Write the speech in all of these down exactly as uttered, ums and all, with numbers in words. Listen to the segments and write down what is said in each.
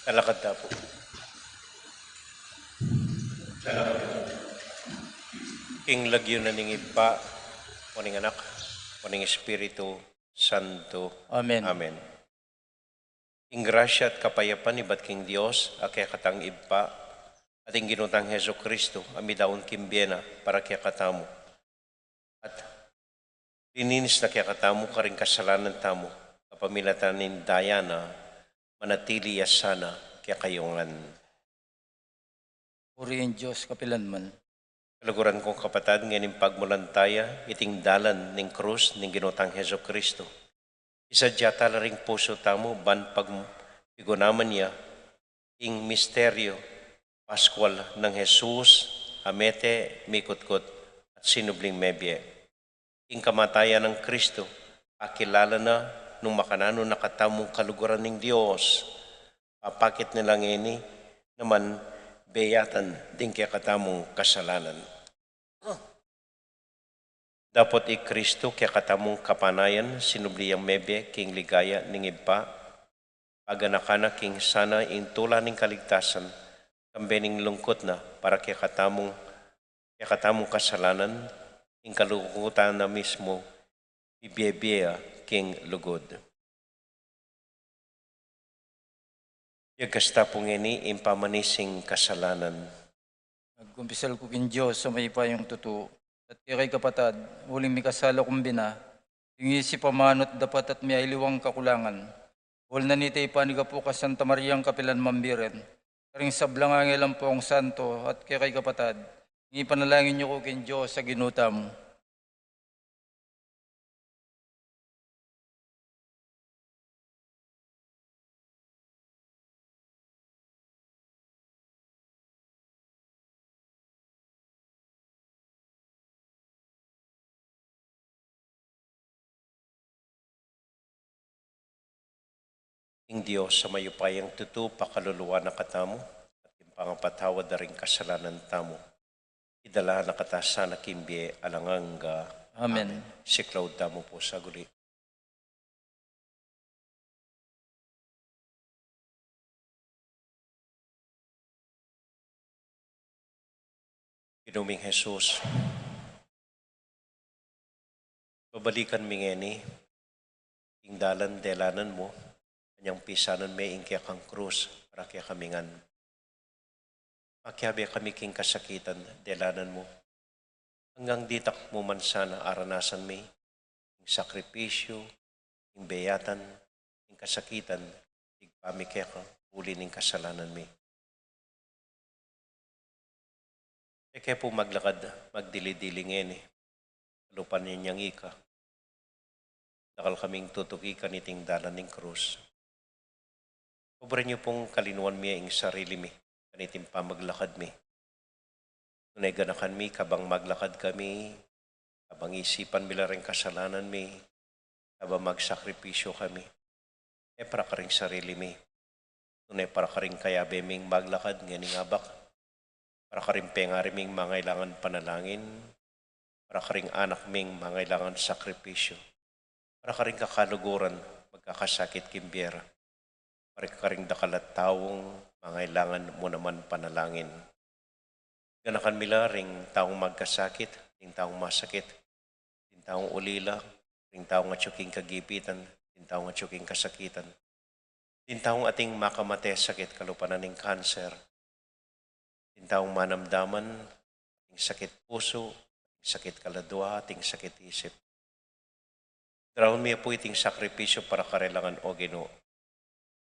Talakad ta pu. King lagyu na ning Ibpa, o ning Anak, o ning Espiritu Santo. Amen. Amen. Ing grasya at kapayapan ibat king Dios a kekatang Ibpa, at ing Ginu tang Jesucristo, a midaun king bie na para kekatamu, at lininis na kekatamu karing kasalanan tamu, kapamilatan ning daya na, manatili ya sana kekayu ngan. Purihin Dios kapilanman. Kaluguran kung kapatad, ngening pagmulan taya iting dalan ning krus ning Ginu tang Jesucristo. Isadya tala ring pusu tamu ban pagpigunaman ya ing misteryu paskual nang Jesus a mete, mikutkut, at sinubling mebie. Ing kamatayan nang Kristo, akilala na nung makananu na katamung kaluguran ning Dios. Papakit na la ngeni naman beyatan ding kekatamung kasalanan. Dapot i Kristo kekatamung kapanayan, sinubli yang mebie king ligaya ning Ibpa, paganakan na king sana ing tula ning kaligtasan, kambe ning lungkut na para kekatamung, kekatamung kasalanan, ing kalungkutan na mismu, mibie-bie ya king lugud. Yagas ta pu ngeni ing pamanising kasalanan. Magkumpisal ku king Dios a mayupayang tutu, at kekay kapatad, uling mikasala kung bina, king isip, amanu at dapat at miyaliwang kakulangan. Buul na nita ipanigapu ka Santa Mariang kapilanman Birhen, karing sablang angel ampong santo, at kekay kapatad, ipanalangin yu ku king Dios a Ginu tamu. Ing Dios a mayupayang tutu pakaluluan na katamu, at ing pangapatawad da ring kasalanan tamu, idala na kata sana king bie alang angga. Amen. Amen. Siklaud tamu pu saguli. Ginu ming Jesus, babalikan mi ngeni ing dalan delanan mu, anyang pisanan me ing kekang krus para kekami ngan. Makiabe kami king kasakitan delanan mu, anggang ditak mu man sana aranasan mi ing sakripisyu, ing beyatan, ing kasakitan, tigpa mi keka uli ning kasalanan mi. E ke pu maglakad magdili-dili ngeni, kalupa ninyang ika, dakal kaming tutuki kaniting dalan ning krus. Paburen yu pung kalinuan mi ing sarili mi kaniting pamaglakad mi. Nune ganakan mi kabang maglakad kami, kabang isipan mi la ring kasalanan mi, kabang magsakripisyu kami, e para karing sarili mi, nune para karing kayabe ming maglakad ngening abak, para karing pengari ming mangailangan panalangin, para karing anak ming mangailangan sakripisyu, para karing kakaluguran magkakasakit king bie ra, para karing dakal a taung mangailangan mu naman panalangin. Ganakan mi la ring taung magkasakit, ring taung masakit, ring taung ulila, ring taung atyu king kagipitan, ring taung atyu king kasakitan, ring taung ating makamate sakit kalupa na ning kanser, ring taung manamdaman ring sakit pusu, ring sakit kaladua, ring sakit isip. Daraun mi pu iting sakripisyu para karela ngan, O Ginu.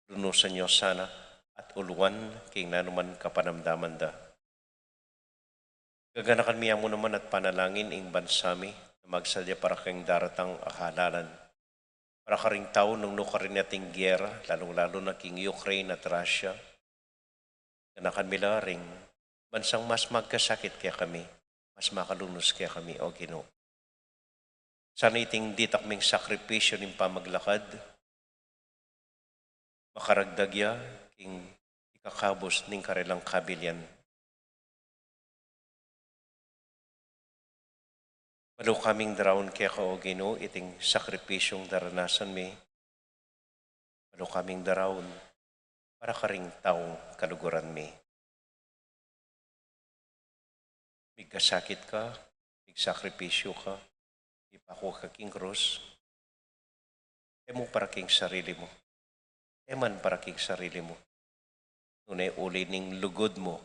Lunusan yu sana at uluan king nanuman kapanamdaman da. Gaganakan mi mu naman at panalangin ing bansa mi na magsadya para king daratang a kahalan. Para karing tau nung nukarin ating gera, lalung-lalu na king Ukraine at Russia. Ganakan mi la ring bansang mas magkasakit kekami, mas makalunus kekami, O Ginu. Sana iting ditak ming sakripisyu ning pamaglakad, makaragdag ya king ikakabus ning karelang kabilian. Balu kaming daraun keka, O Ginu, iting sakripisyung daranasan mi. Balu kaming daraun. para karing taung kaluguran mi. Migkasakit ka, migsakripisyu ka, mipaku ka king krus, e mu para king sarili mu, e man para king sarili mu, nune uli ning lugud mu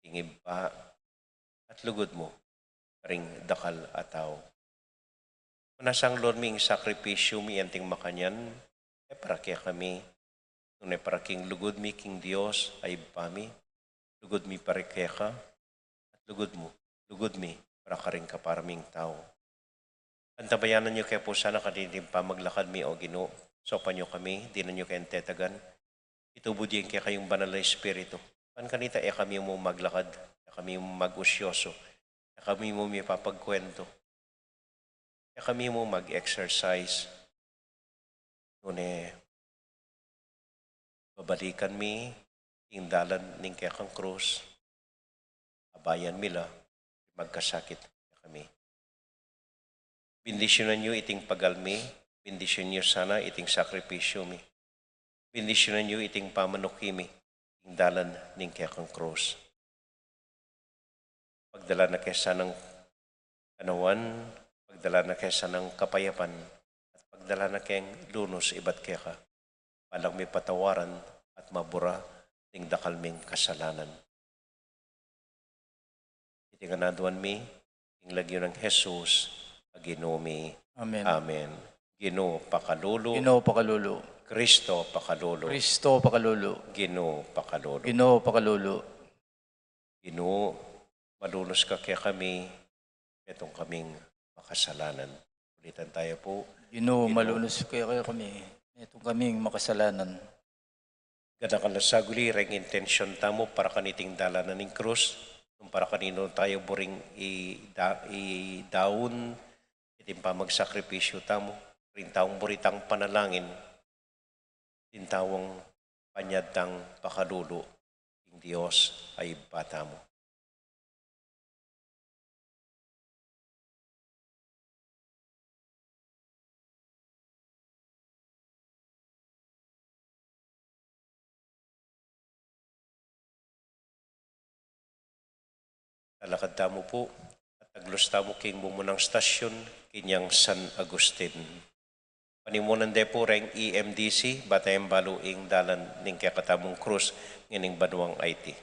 king Ibpa at lugud mu karing dakal a tau. Manasang lon mi ing sakripisyu mi anting makanyan, e para kekami, nune para king lugud mi king Dios a Ibpa mi, lugud mi para keka, at lugud mu, lugud mi para karing kapara ming tau. Antabayanan yu ke pu sana kaniting pamaglakad mi, O Ginu. Saupan yu kami, dinan yu keng tetagan. Itubud yu ing kekayung Banal a Espiritu. Ban kanita e kami mu maglakad, e kami mu mag-usyoso, e kami mu mipapagkuwentu, e kami mu mag-exercise. Nune babalikan mi ing dalan ning kekang krus, abayan mi la, magkasakit kekami. Bendisyunan yu iting pagal mi, bendisyunan yu sana iting sakripisyu mi, bendisyunan yu iting pamanuki mi king dalan ning kekang krus. Pagdalan na ke sanang kanawan, pagdalan na ke sanang kapayapan, at pagdalan na keng lunus ibat keka, balang mipatawaran at mabura ding dakal ming kasalanan. Iti ngan aduan mi king lagyu nang Jesus a Ginu mi. Amen. Amen. Ginu, pakalulu. Ginu, pakalulu. Kristo, pakalulu. Kristo, pakalulu. Ginu, pakalulu. Ginu, pakalulu. Ginu, malunus ka kekami, metung kaming makasalanan. Ulitan tayo po. Ginu, Ginu, malunus ka kekami, metung kaming makasalanan. Ganakan la saguli reng intensyon tamu para kaniting dalan ning krus, nung para kaninu tayo buring ida-, idaun iting pamagsakripisyu tamu, ring taung buri tang panalangin, ring taung panyad tang pakalulu king Dios a Ibpa tamu. Talakad tamu pu at taglus tamu king mumunang stasyon, king San Agustin. Panimunan de pu reng E M D C, bang e balu ing dalan ning kekatamung krus ngening banuang iti.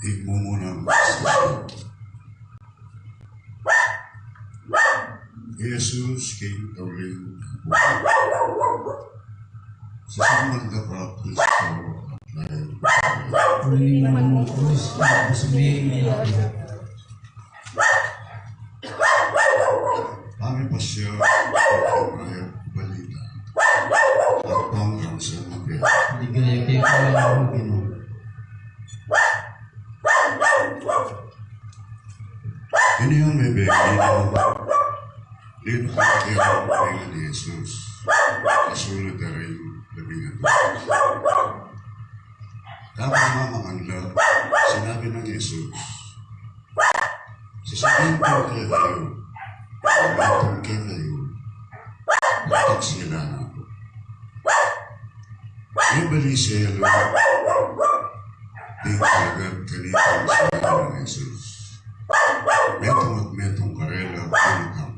Ing mumunang Jesus king tauling. Sa sumandakap Kristo. Uli naman ng krus, sumili niya. Pamipasya, mayap balita. Ang pangkang sa mga. Ligaya kaya ang Ginu. Ini ang mebeni na linakad kaya ni Jesus. Kasulud da ring labing atul. Kapag mamangan la, sinabi ng Jesus, Sasabihin ku kekayu, metung kekayu, magtaksi la na ku. Mebali selu ding alagad kanita, sinabi nang Jesus. Metung at metung karela, metung.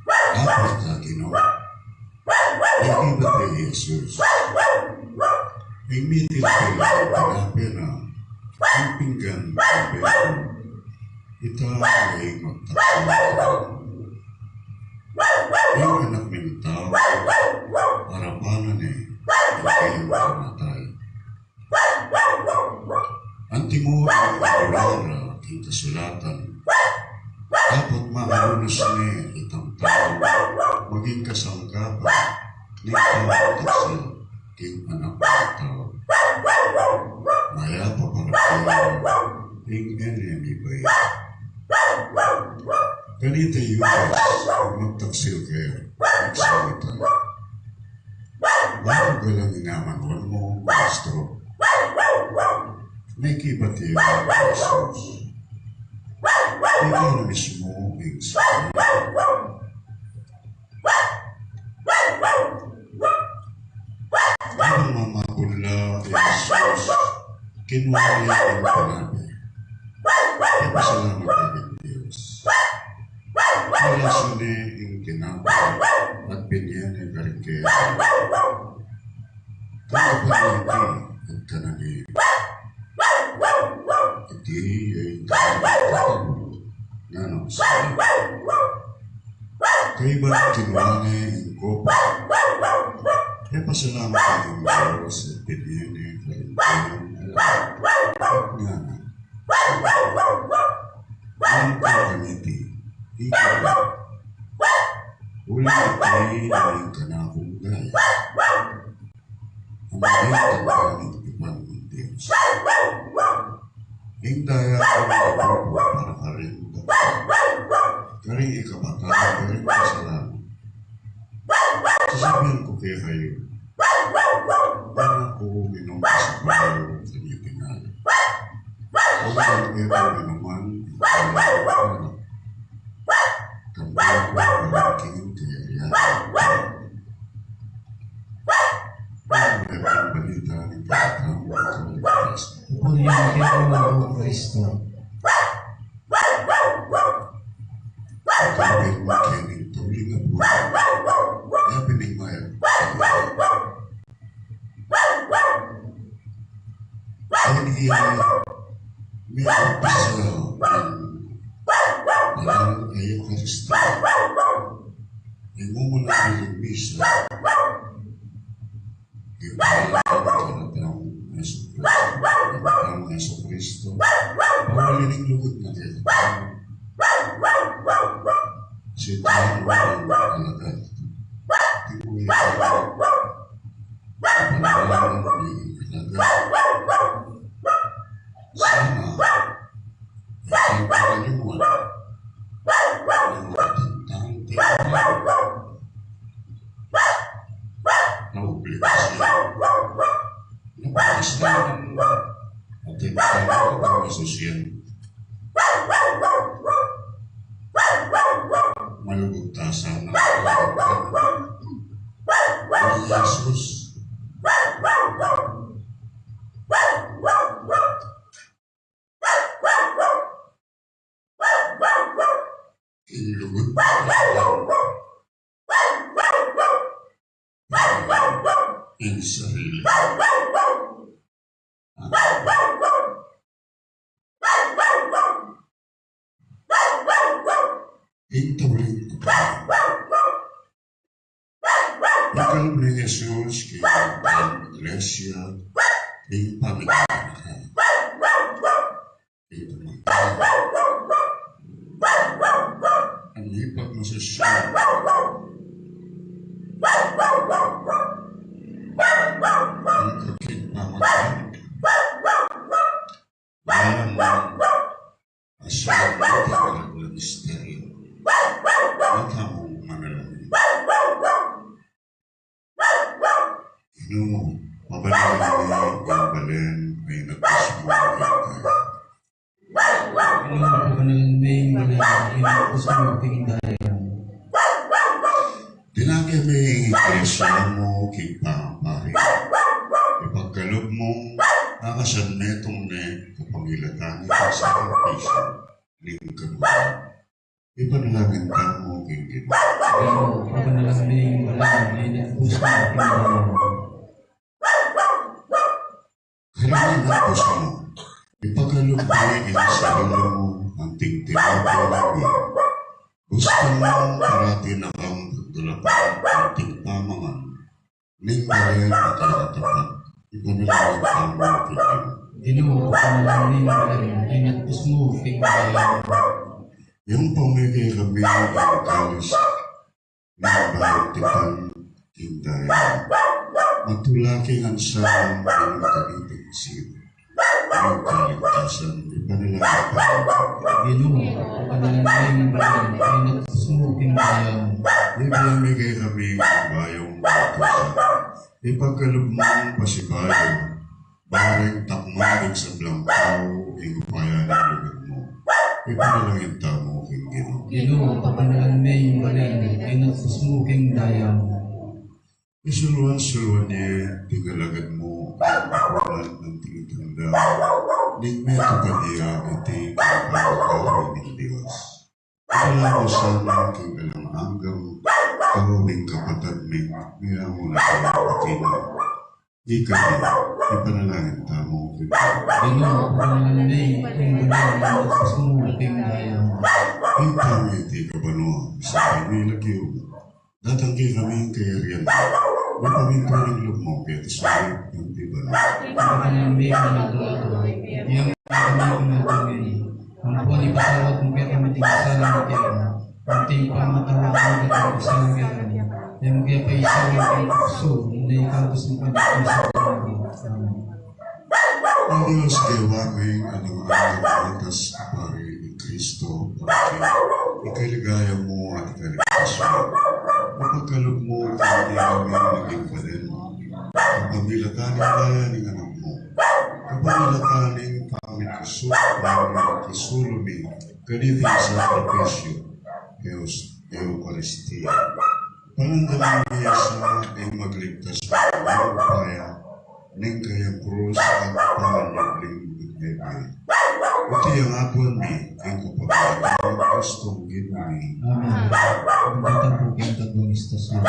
Dapat la, Ginu. Mekibat ya i Jesus. Ing mitil kaya, tinape na ing pinggan, ita ya ing magtaksi. Ing Anak ning Tau, arapan na ne ing pamatay. Antimo ing rara king kasulatan, dapot makalunus ne itang tau maging kasangkapan ning pamagtaksi king Anak ning Tau. Mayap a para kekayu ing e ne mibait. Kanita yu, magtaksi ke, magsalita. Bang galang inaman mu, Maestro. Mekibat ya i Jesus. Ika na mismu ing sinabi. Bang mamabun la i Jesus, kinua ne ing panape, mipasalamat keng Dios. Mulasu ne ing tinape at binie ne karing kayari. Tanggapan yu iti at kanan ye. Iti ya ing katawan ku, nanung sa inyo. Kaybat kinua ne ing kopa, mipasalamat ya king Dios at binie ne karing kayari. Ngana, Mangan kayu kaniti, iti uli iti ing kanakung daya, a mabentang king tipan ning Dios. Ing daya ku para karing, karing ikapatawad da ring kasalanan. Sasabian ku kekayu, bang aku minum sa bayu kaniting alak, o bang e ku minuman, kambe ku ing kayarian. Mayap a balita ning kaligtasan. Purian ka, O Kristo. Kapatid, makinig, tuling a buhay. Yapin ing mayap. Ayan iya, mi umpisa ing banal a Eukaristia. Ing mumunang misa. Ing banal a Eukaristia, ing banal a Eukaristia, pawalin ing lugud na kekatamu. Sitamu ing alagad. Ing alagad. Sana, ing pangayuan, ing atin tang Jesus yan. Malugud ta sana. Jesus. Ing lugud, ing sarili. Ing tauling ku pa. Ikal ning Jesus keng Iglesia, ing pamilya. Ing pagmasusyan. Ing kakipamatay. Asan ing misteryo? Ing tamung manalangin. Ginu, pabanalan mu ing balen a inatpus mu kekami. Ginu, pabanalan mu ing balen a inatpus mu kekami. Dinan ke me ing Iglesia mu king pari. Ipagkalub mung akasan metung ne kapamilatan ning sakripisyu ning Ginu. Ipanalangin tamu king Ginu. Ginu, pabanalan mu ing balen a inatpus mu kekami. Karing inatpus mu, ipagkalub mu ing sarili mu anting tinapay nang bie. Bustan mung parati na kang pagdulapan anting pamangan ning balen a katapat. Ipanalangin tamu king Ginu. Ginu, pabanalan mu ing balen a inatpus mu kekami. Yang pameke kami ing kalis ning balen tipan king daya. Matula ke ngan sa ing kaniting sinu. Ing kaligtasan, ipanalangin tamu. Ginu, pabanalan mu ing balen a inatpus mu kekami. Ibie mu kekami ing bayung kaligtasan. Ipagkalub mung pasibayu, bareng takman ning sablang tau ing upaya ning lugud mu. Ipanalangin tamu king Ginu. Ginu, pabanalan mu ing balen a inatpus mu kekami. Isulwan-sulwan ye ding alagad mu ing kapunan ning tinitanda ning metung kaniya iti pamagari ning Dios. Ipalas mu sana king alang anggang tau ing kapatad ming miyamulati na. Ikami, ipanalangin tamu. Ginu, pabanalan mu ing balen a inatpus mu kekami. Ing pameti ka banua, misamban ya ing lagyu mu. Datang kekami ing kayarian mu. Mipamintuan ing lub mu keti sulip anti banua. Ing kakanan mi a alang-araw, ibie mu kekami king aldo ngeni. Ampon ipatawad mu kekami ding sala mi keka, anti ing pamamatawad mi keka king sala mi keka. E mu ke paisaul king tuksu, nune ikabus mu kami king sablang marok. Amen. Ing Dios Ginu ming alang anggang batas, pari i Kristo, pari ikaligaya mu at ikaligtas mu. Ipagkalub mu kekami ing maging balen kapamilatan ning daya ning Anak mu. Kapamilatan ning pamikasulu, pamikasulu mi kaniting sakripisyu, Eus-, Eukaristia. Panandaman mi sa ing magligtas mung upaya ning kayang krus at panyubling bibie. Iti yang aduan mi king kapamilatan nang Kristong Ginu mi. Amen. Amen. Ing tabu king tatlung istasyon.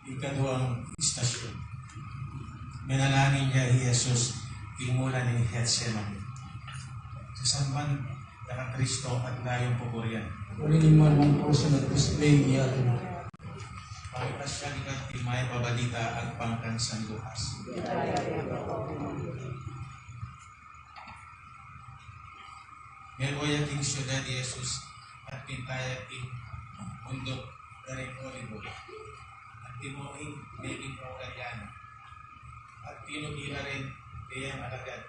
Ikaduang istasyon. Menalangin ya i Jesus king mula ning Getsemani. Sasamban da ka Kristo at dayung pupurian. Uli ning manuang pusu at Kristo ing yatu. Pakipasya di ka king mayap a balita agpang kang San Lucas. Mebo ya king siudad i Jesus at pintaya king bunduk da ring Olibo, at timuing meging kaugalyang, at tinubli la ring kayang alagad.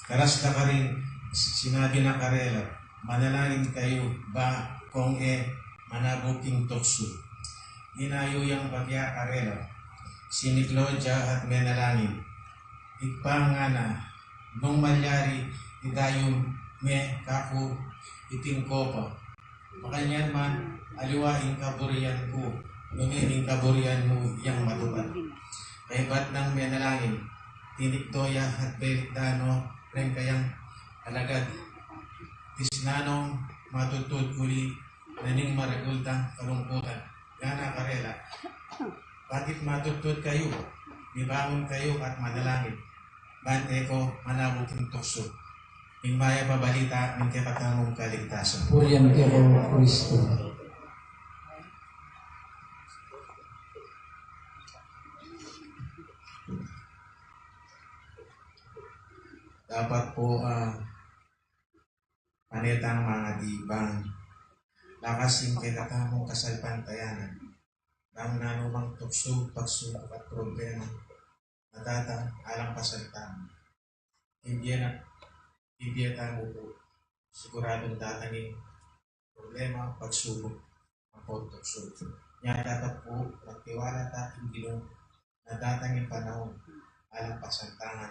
Karas da karin sinabi na karela, "Manalangin kayu ba kung e manabu king tuksu." Inayu yang bagya karela, siniklaud ya at menalangin, "Ibpa," ngana, "nung malyari, idayum me kaku iting kopa. Makanyan man, aliwa ing kaburian ku, nune ing kaburian mu yang matupad. Kaybat nang menalangin, tinikdo ya at belikdan no reng kayang alagad. Tisnan nong matudtud uli na ning maragul dang kalungkutan. Ngana karela, bakit matudtud kayu? Mibangun kayu at manalangin. Ban e ko manabuk ing tuksu. Ing mayap a balita ning kekatamung kaligtasan. Purian keka, O Kristo. Dapat pu, ah, pane tang mangadi ban lakas ing kekatamung kasalpantayanan. Nang nanu mang tuksu, pagsubuk at problema, na datang alang pasaltang. Ing bie na, ing bie tamu pu, siguradung datang ing problema, pagsubuk, ampon tuksu. Nya dapat pu, magtiwala ta king Ginu, na datang ing panaun alang pasaltangan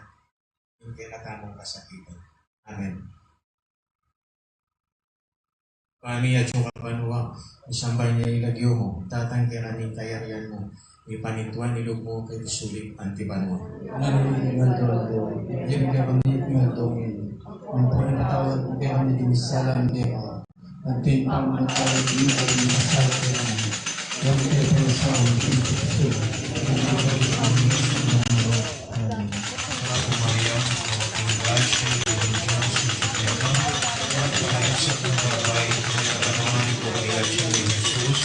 ing kekatamung kasakitan. Amen. Ibpa mi atsu ka banua, misamban ya ing lagyu mu, datang kekami ing kayarian mu, mipamintuan ing lub mu keti sulip anti banua. Nanu ing aldo-aldo, ibie mu kekami king aldo ngeni, ampon ipatawad mu kekami ding sala mi keka, anti ing pamamatawad mi kareng mikasala kekami. Huwag mu ke paisaul king tuksu, Amen. Ave Maria, ina ning grasya, ing Ginung Dios atyu keka, nuan ka karing sablang babai, at nuan ya ing bunga ning atian mu, i Jesus.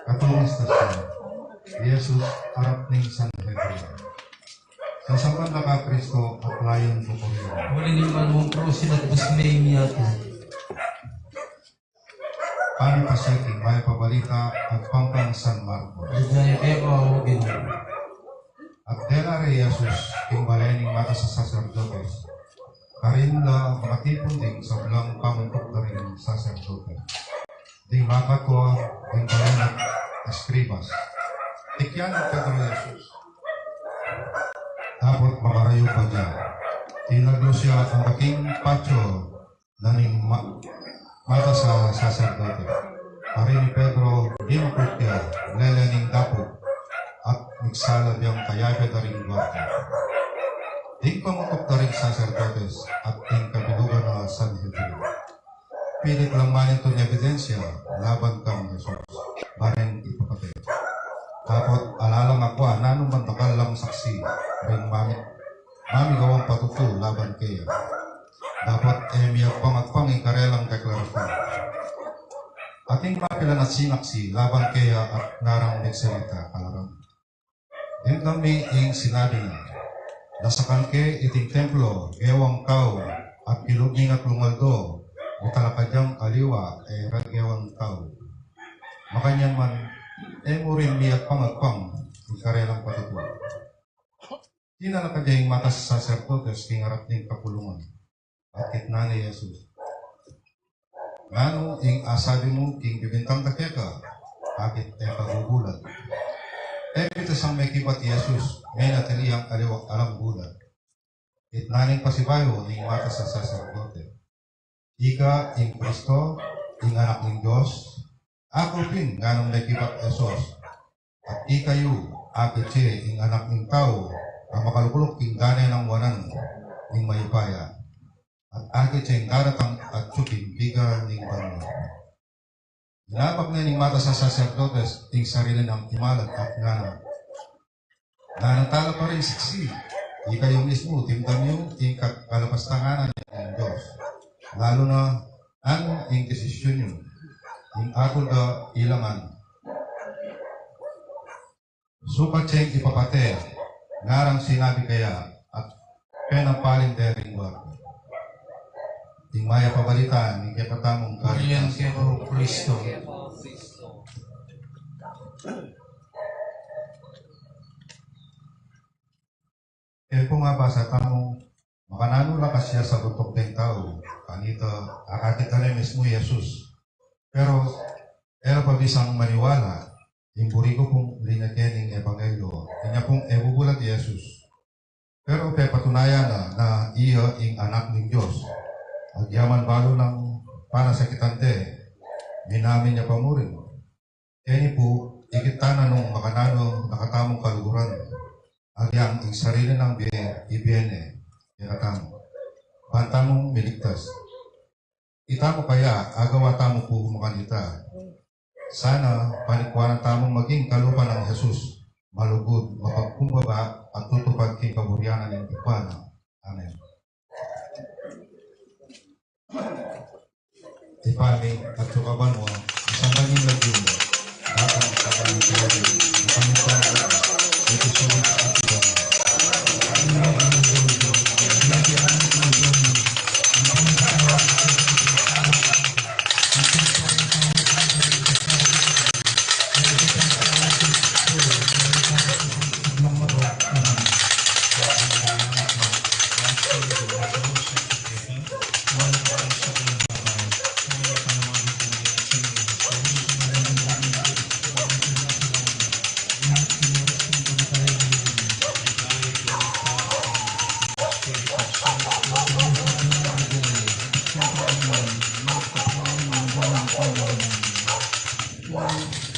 Katlung istasyon, Jesus arap ning Sanhedrin. Sasamban da ka Kristo at layun bukuri. Uli ning panumpang krus, sinakbus me ing yatu. Pamipasya king Mayap a Balita agpang kang San Marcos. Ligaya keka, O Ginu. At dela re i Jesus king bale ning matas a saserdotes, karin da makatipun ding sablang panguntuk da ring saserdotes, ding makatua ding bale nang eskribas. Tikyan nang Pedro i Jesus dapot makarayu pa dia. Tinaglu ya angga king patio na ning ma-, matas a saserdote. Karin i Pedro, dinukluk ya lele ning dapug at migsala yang kayaya da ring guardia, ding pangutuk da ring saserdotes at ding kabilugan a Sanhedrin. Pilit lang manintun ebidensya laban kang Jesus, bareng ipapate. Dapot ala lang akua nanu man dakal lang saksi ring mami-, mamigawang patutu laban keya. Dapot e mi agpang-agpang ing karelang deklarasyun. Atin mapilan a sinaksi laban keya at ngarang migsalita kalaran. Dimdam mi ing sinabi na, lasakan ke iting templo, gewang tau, at kilub ning atlung aldo, mitalakad yang aliwa, e ra gewang tau. Makanyan man, e mu rin miagpang-agpang ing karelang patutu. Tinalakad ya ing matas a saserdotes king arap ning kapulungan. At kitnan ne i Jesus, nanu ing asabi mu king bibintang da keka? Akit e ka bubulad? E pita sang mekibat i Jesus, menatili yang aliwa alang bulad. Kitnan ne ing pasibayu ning matas a saserdote, ika ing Kristo, ing Anak ning Dios? Aku pin, nganang mekibat i Jesus, at ikayu, akit ye ing Anak ning Tau a makalukluk king dane nang wanan ning mayupaya, at akit ye ing daratang atyu king biga ning banua. Inapak ne ning matas a saserdotes ing sarili nang imalan at ngana, nanu tala pa ring siksi? Ikayu mismu, dimdam yu ing ka-, kalapastangan ning Dios, lalu na nanu ing desisyun yu, ing atul da ilangan. Sukat yeng ipapate, ngarang sinabi kaya, at penapaling de ring guarda. Ing mayap a balita ning kekatamung kaligtasan. Purian ka, O Kristo. Kaya pung abasa tamu, makananu la kasi ya sabuntuk deng tau, kanita, akakit da ne mismu i Jesus. Pero e la pa bisang maniwala, ing buri ku pung linya ke ning ebanghelyo, inya pung e bubulad i Jesus. Pero pepatunayan na, na iya ing Anak ning Dios. Agyaman balu nang panasakitan de, minamin ya pa mu rin. Keni pu, ikit ta na nung makananu na katamung kaluguran, agyang ing sarili nang bie, ibie ne kekatamu, ban tamung miligtas. Itamu kaya, agawa tamu pu makanita. Sana panikuanan tamung maging kalupa nang Jesus, malugud, mapagkumbaba, at tutupad king kaburian ning Ibpa na. Amen. Ibpa mi, atsu ka banua, misamban ya ing lagyu mu, datang ing kabanalan mu, misamban ya ing lagyu mu, iti sulip at ibaba.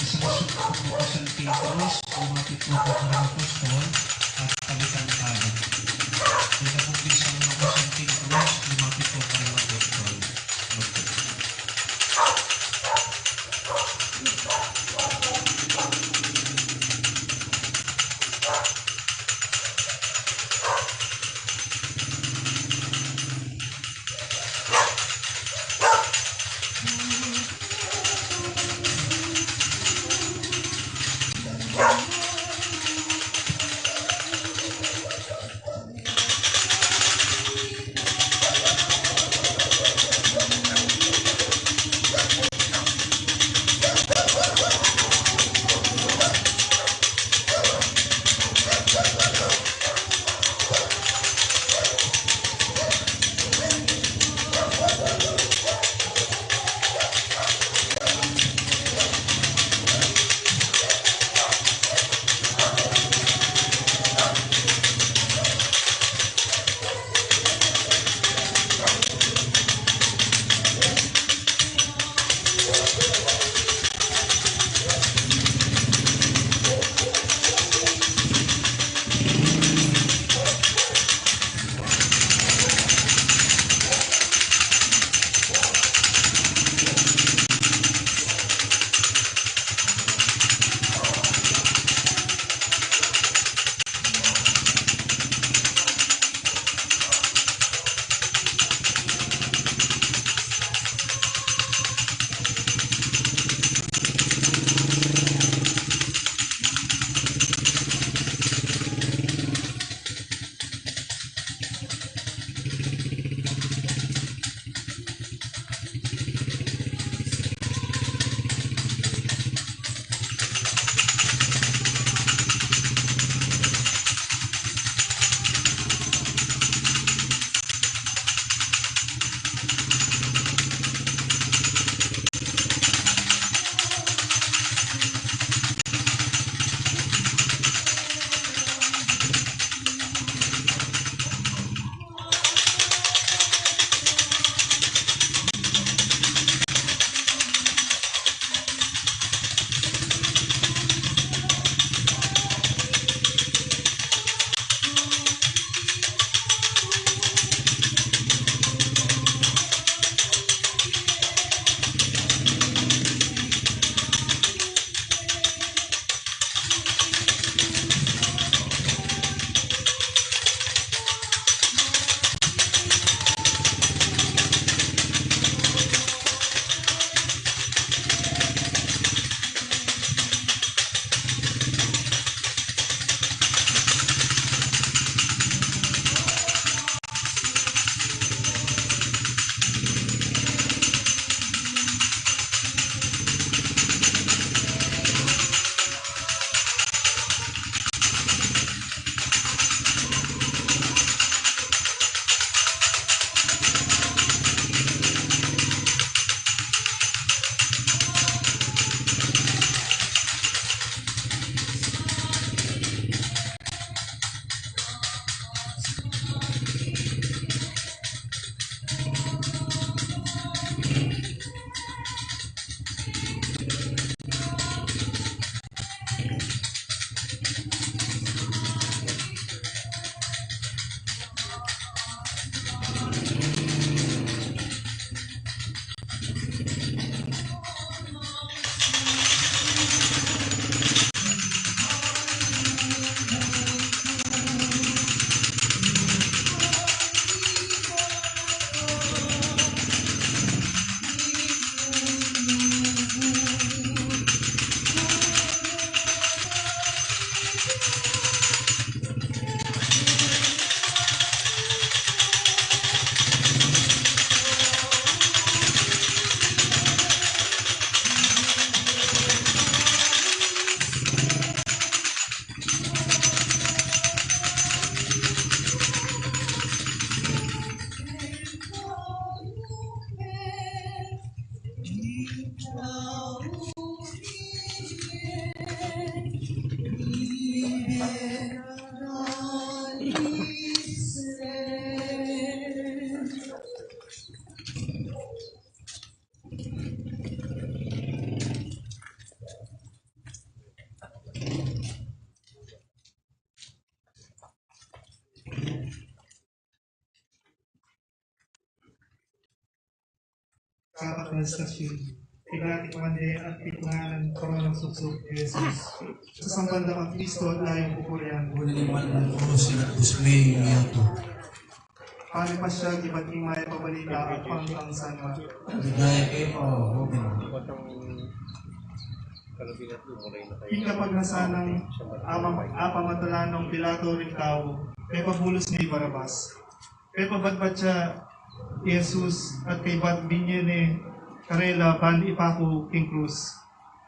Isang sukpok na Santing Cruz, lumapit na po ang apostol at kapitan tala. Ito po isang na po Santing Cruz, lumapit po ang apostol. Sapat na estasyun, pigati ku man de at pitunganan koronang suksuk Jesus. Sasamban da kang Kristo at layung pupurian. Uli naman ng krus, inatbus mi, iyatu. Pamipasiag ibat king Mayap a Balita at pangtang sanwa. Ligaya keka, O Ginu. King kapagnasan nang ama-, apamatalan nong Pilato ring tau, pepabulus ne i Barabas. Pepabadbad ya i Jesus at kaybat binye ne karela ban ipaku king krus.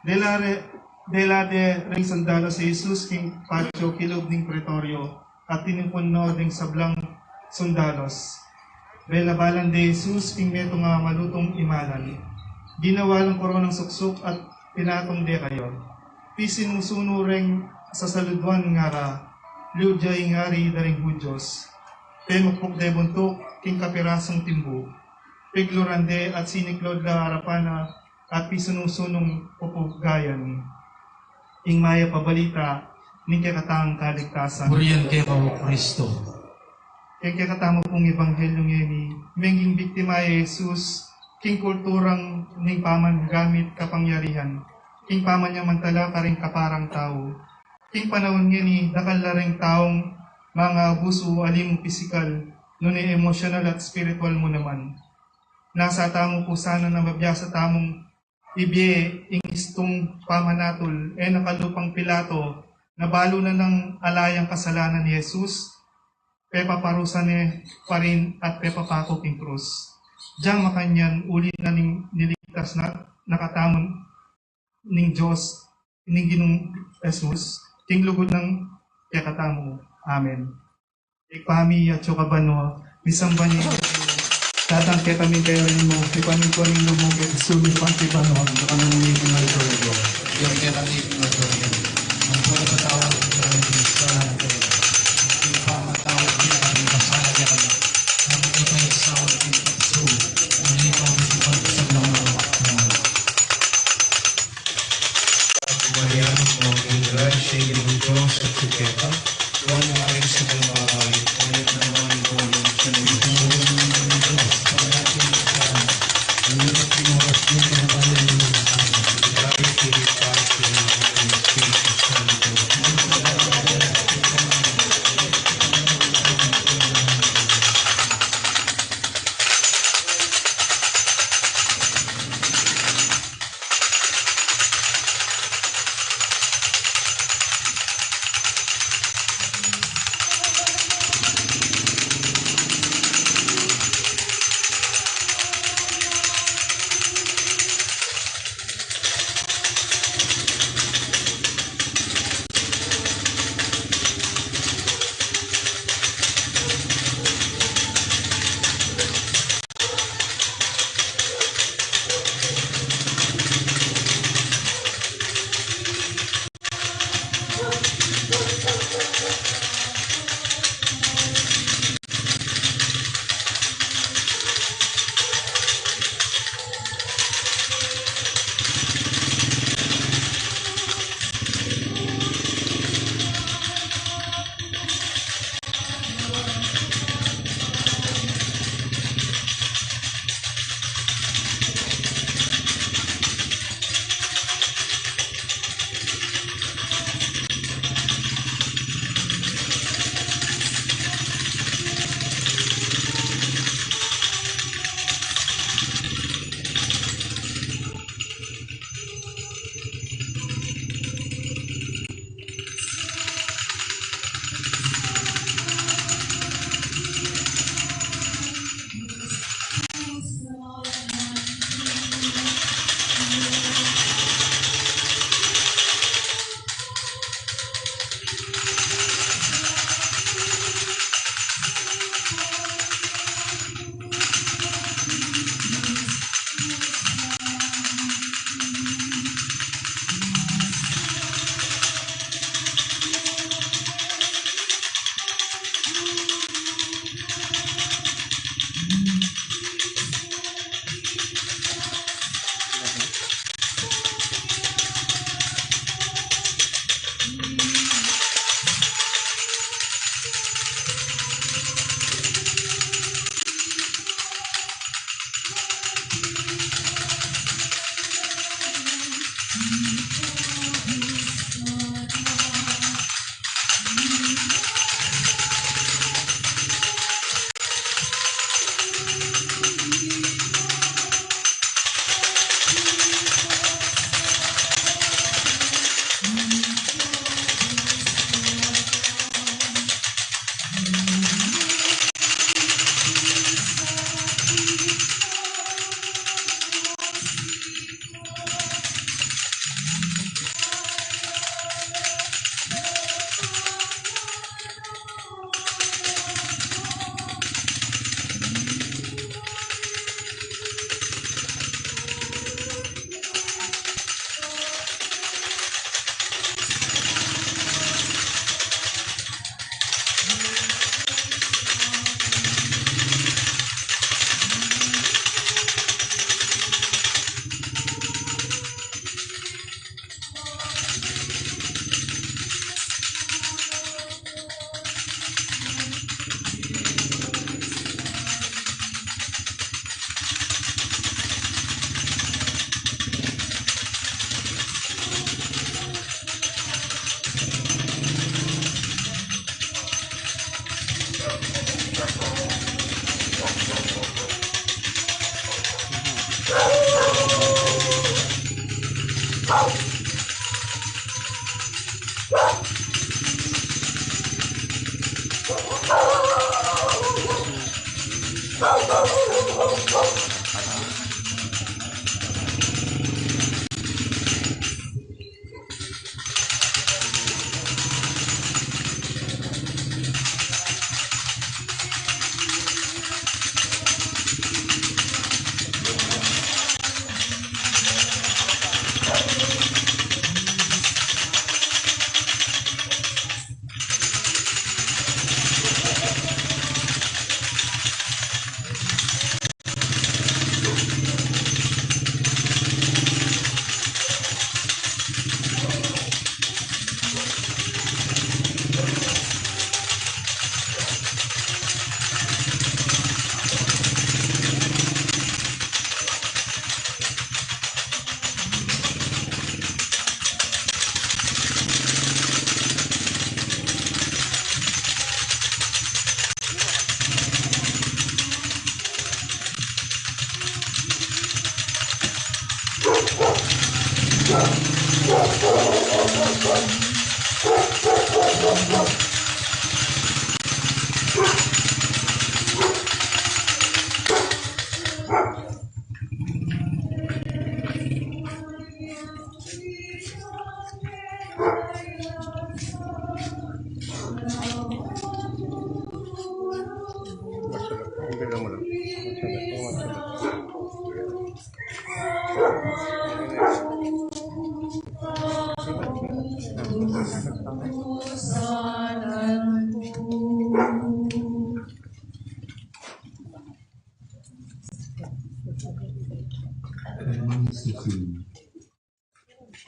Dela re-, dela de ring sundalus i Jesus king patio kilub ning Pretorio at tinipun no ding sablang sundalus. Belabalan de i Jesus king metung a malutung imalan. Ginawa lang koronang suksuk at pinatung de kaya. Pisinusunu reng sasaludwan, ngara, "Liud ya ing ari da ring Hudyos." Pemukpuk de buntuk king kapirasung timbu. Pigluran de at siniklod la arapan na at pisunusunung pupugayan. Ing Mayap a Balita ning kekatang kaligtasan. Purian keka, O Kristo. King kekatamu pung ebanghelyu ngeni, menging biktima i Jesus king kulturang ning pamangamit kapangyarihan, king pamanyamantala karing kaparang tau. King panaun ngeni, dakal la ring taung mangaabusu, ali mu pisikal, nune emosyonal at espiritual mu naman. Nasa tamu pu sana na mabiasa tamung ibie ing istung pamanatul, e na kalupang Pilato, na balu na nang ala yang kasalanan i Jesus, pepaparusa ne pa rin at pepapaku king krus. Diyang makanyan, uli na ning niligtas na, na katamu ning Dios, ning Ginung Jesus, king lugud nang kekatamu. Amen. Ibpa mi, atsu ka banua, misamban ya ing lagyu mu. Datang kekami ing kayarian mu, mipamintuan ing lub mu keti sulip anti banua. Ibie mu ing kekami king aldo-aldo. Ibie mu ing kekami king aldo-aldo. Ampon ipatawad mu kekami ing kasalanan mi, anti ing pamamatawad mi karing mikasala kekami. E mu ke paisaul king tuksu, nune ikaun mu ing sablang marok. Amen. Maria, puno ka ning grasya, ing Ginung Dios atyu keka. Nuan ka karing sablang babai, at nuan ya naman ing bunga ning atian mu, i Jesus.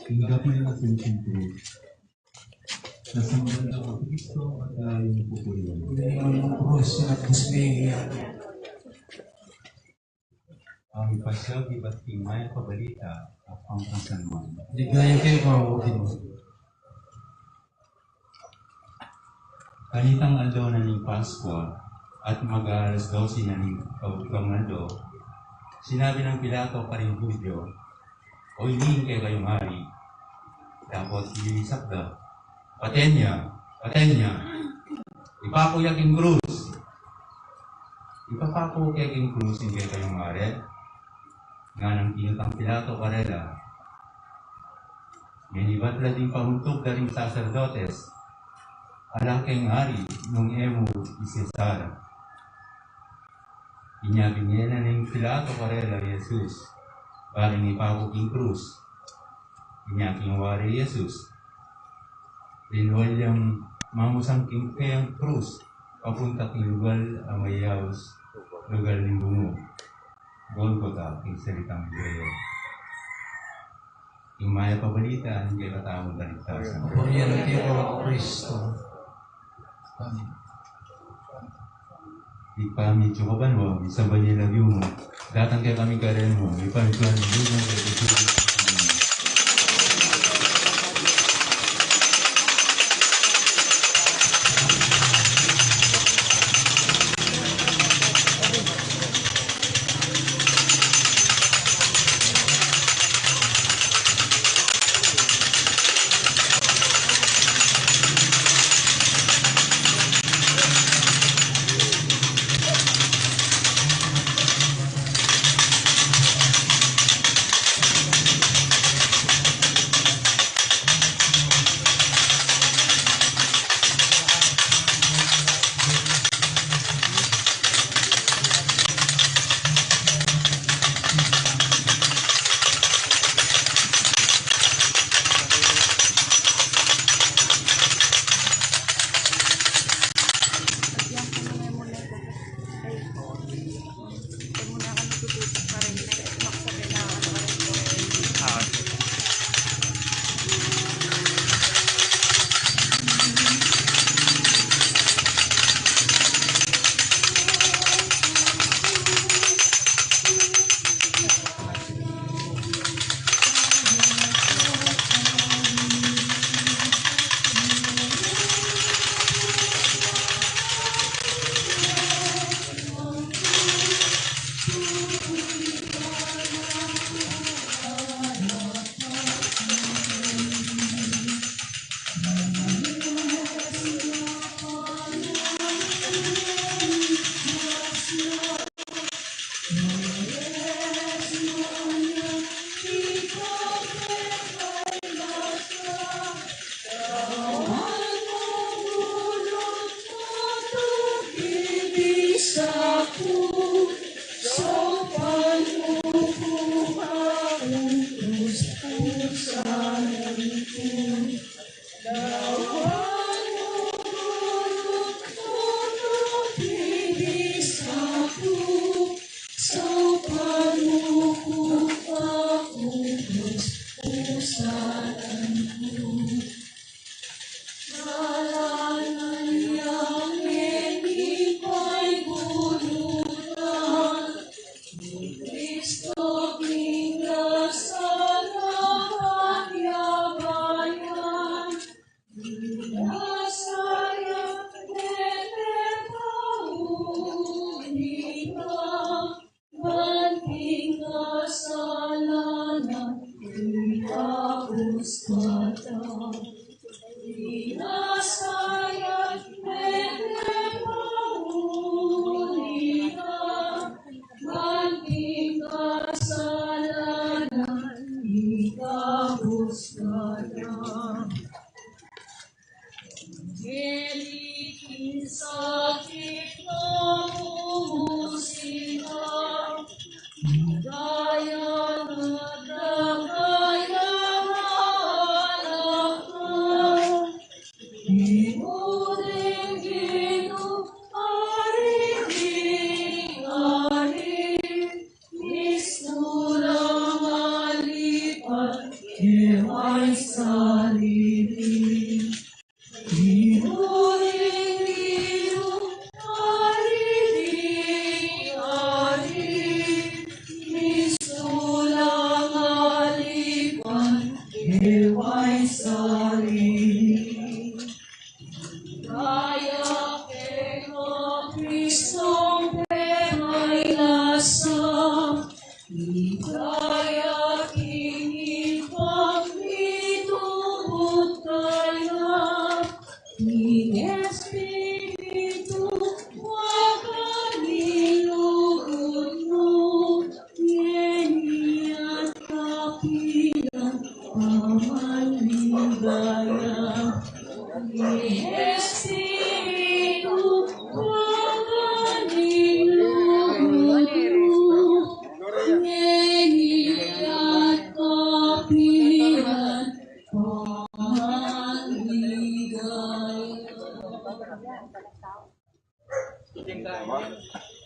Tinggap na yung ating siyempre. Nasambal na ang Kristo at tayo pupurihan. Ginawang krus na kasmigyan. Ang ipasiag ibat king Mayap a Balita at ang kasanman. Ligaya keka, O Ginu. Kanitang aldo na ning Paskua at mag-aalas dose na ning kaugtuang aldo, sinabi nang Pilato karing Judio, "O ini ing kekayung ari." Dapot ililisap da, "Paten ya! Paten ya! Ipaku ya king krus! Ipapaku ke king krus ing kekayung ari?" Nganang kinutang Pilato karela, "Menibat la ding panguntug da ring saserdotes, ala keng ari nung e mu i Cesar." Inya binye na ning Pilato karela i Jesus, bareng ipaku king krus. Inya king wari i Jesus, linwal yang mamusang king kayang krus papunta king lugal a mayaus, lugal ning bungu, Golgota king salitang Hebreo. Ing Mayap a Balita ning kekatamung kaligtasan. Purian keka, O Kristo. Ibpa mi, atsu ka banua, misamban ya ing lagyu mu, datang kekami ing kayarian mu, mipamintuan mu ing lub mu, keti sulip.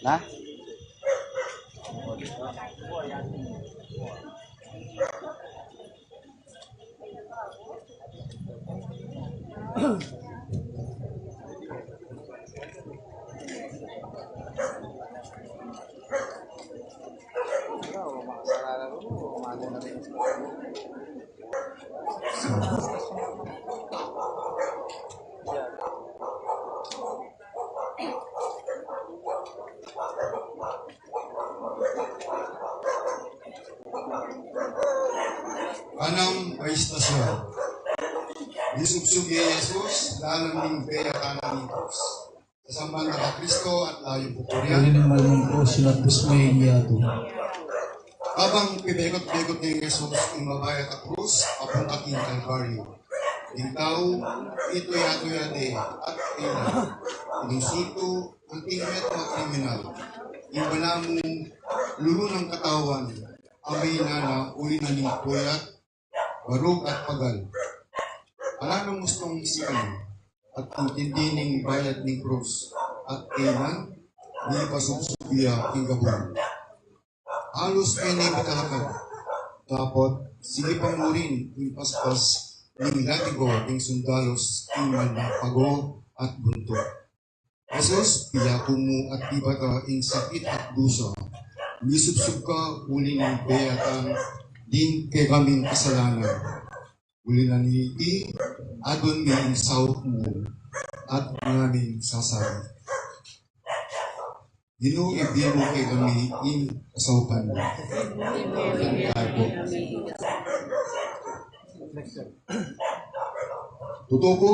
Na? Kanam a istasyon, misubsub ya i Jesus lalam ning beyatan ning krus. Sasamban na ka Kristo at layun pupurian. Uli ning malmung krus, sinapus me ing yatu. Kabang pibekot-bekot ne i Jesus ing mabayat a krus, papunta king Kalbaryo. Ing tau, ituya-tuya de at ina, ing sutu, anting met a kriminal. Ing balamu, lulu nang katawan, amay na na, uli na ning puyat, barug at pagal. Ala nang mustong sikan, at intindi ning bayat ning krus, at kainan, ni pasubsub ya king gabun. Halus e ne mitalakad, dapot sige pa mu rin ing paspas ning latigo ning sundalos king malmung pago at buntuk. Jesus, piyaku mu at pibata ing sakit at dusa. Misubsub ka uli ning beyatan ding kekaming kasalanan. Uli na niti, adwan mi ing saup mu at ngaming sasabi. Ginu, ibie mu kekami ing kasaupan mu. Tamu pu. Tutu pu,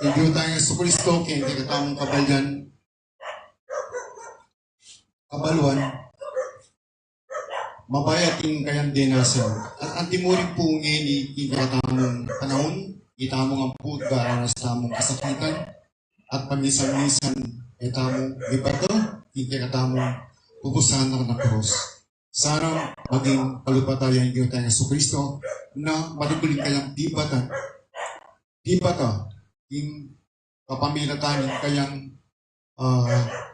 ing Ginu tang Jesucristo, king kekatamung kabalian, kabaluan, mabayat ing kayang dinasan. At antimurin pu ngeni king kekatamung panaun, itamu ngan pu daranas tamung kasakitan, at pamisan-misan e tamu mibatu king kekatamung pupusanan a krus. Sana maging kalupatan ya ning Ginu tang Jesucristo na maribul ing kayang pibatan, pibata king kapamilatan ning kayang, ah,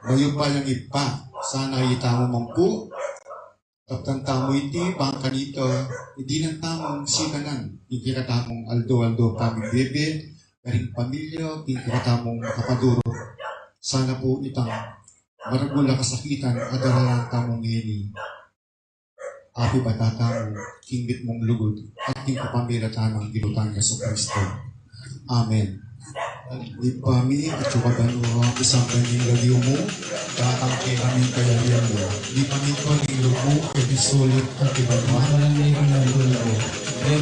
mayupayang Ibpa. Sana itamu man pu, daptan tamu iti, ban kanita, iti na tamung sikanan ing kekatamung aldo-aldo pamibiye, karing pamilya, king kekatamung kapaduru. Sana pu itang maragul a kasakitan a daralan tamu ngeni, apibata tamu king mitmung lugud at king kapamilatan nang Ginu tang Jesucristo. Amen. Ibpa mi, atsu ka banua, misamban ya ing lagyu mu, datang kekami ing kayarian mu, mipamintuan ing lub mu keti sulip anti banua. Ampon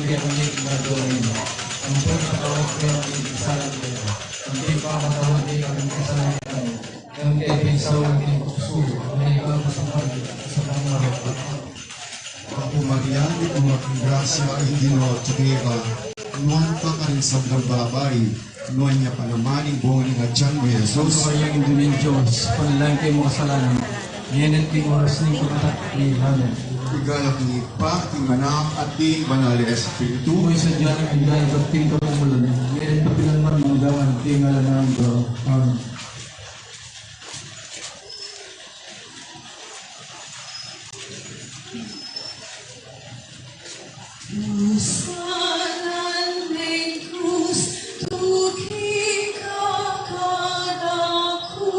kekami ing aldo-aldo, ampon patawad kami king kasalan mi, anti pepatawad mi karing kasalanan mi. Nune e mu paisaul king tuksu, nune ikabus mu kami king kasakitan. Bapu Maria, mitmu ka king grasya, ing Ginu atyu keka. Nuan ka karing sablang babai, nuan ya pa naman ing bunga ning atian mu, i Jesus. Santa Maria, Indu ning Dios, ipanalangin mu kami makasalanan, ngeni at king oras ning kamatayan mi. Amen. King ngara ning Ibpa, king Anak, at king Banal a Espiritu. Mabilug a Dios, king kapamilatan, ngeni at kapilan man, mangga man king alang angga. Amen. Pusanan me ing krus, tuki ka kanaku.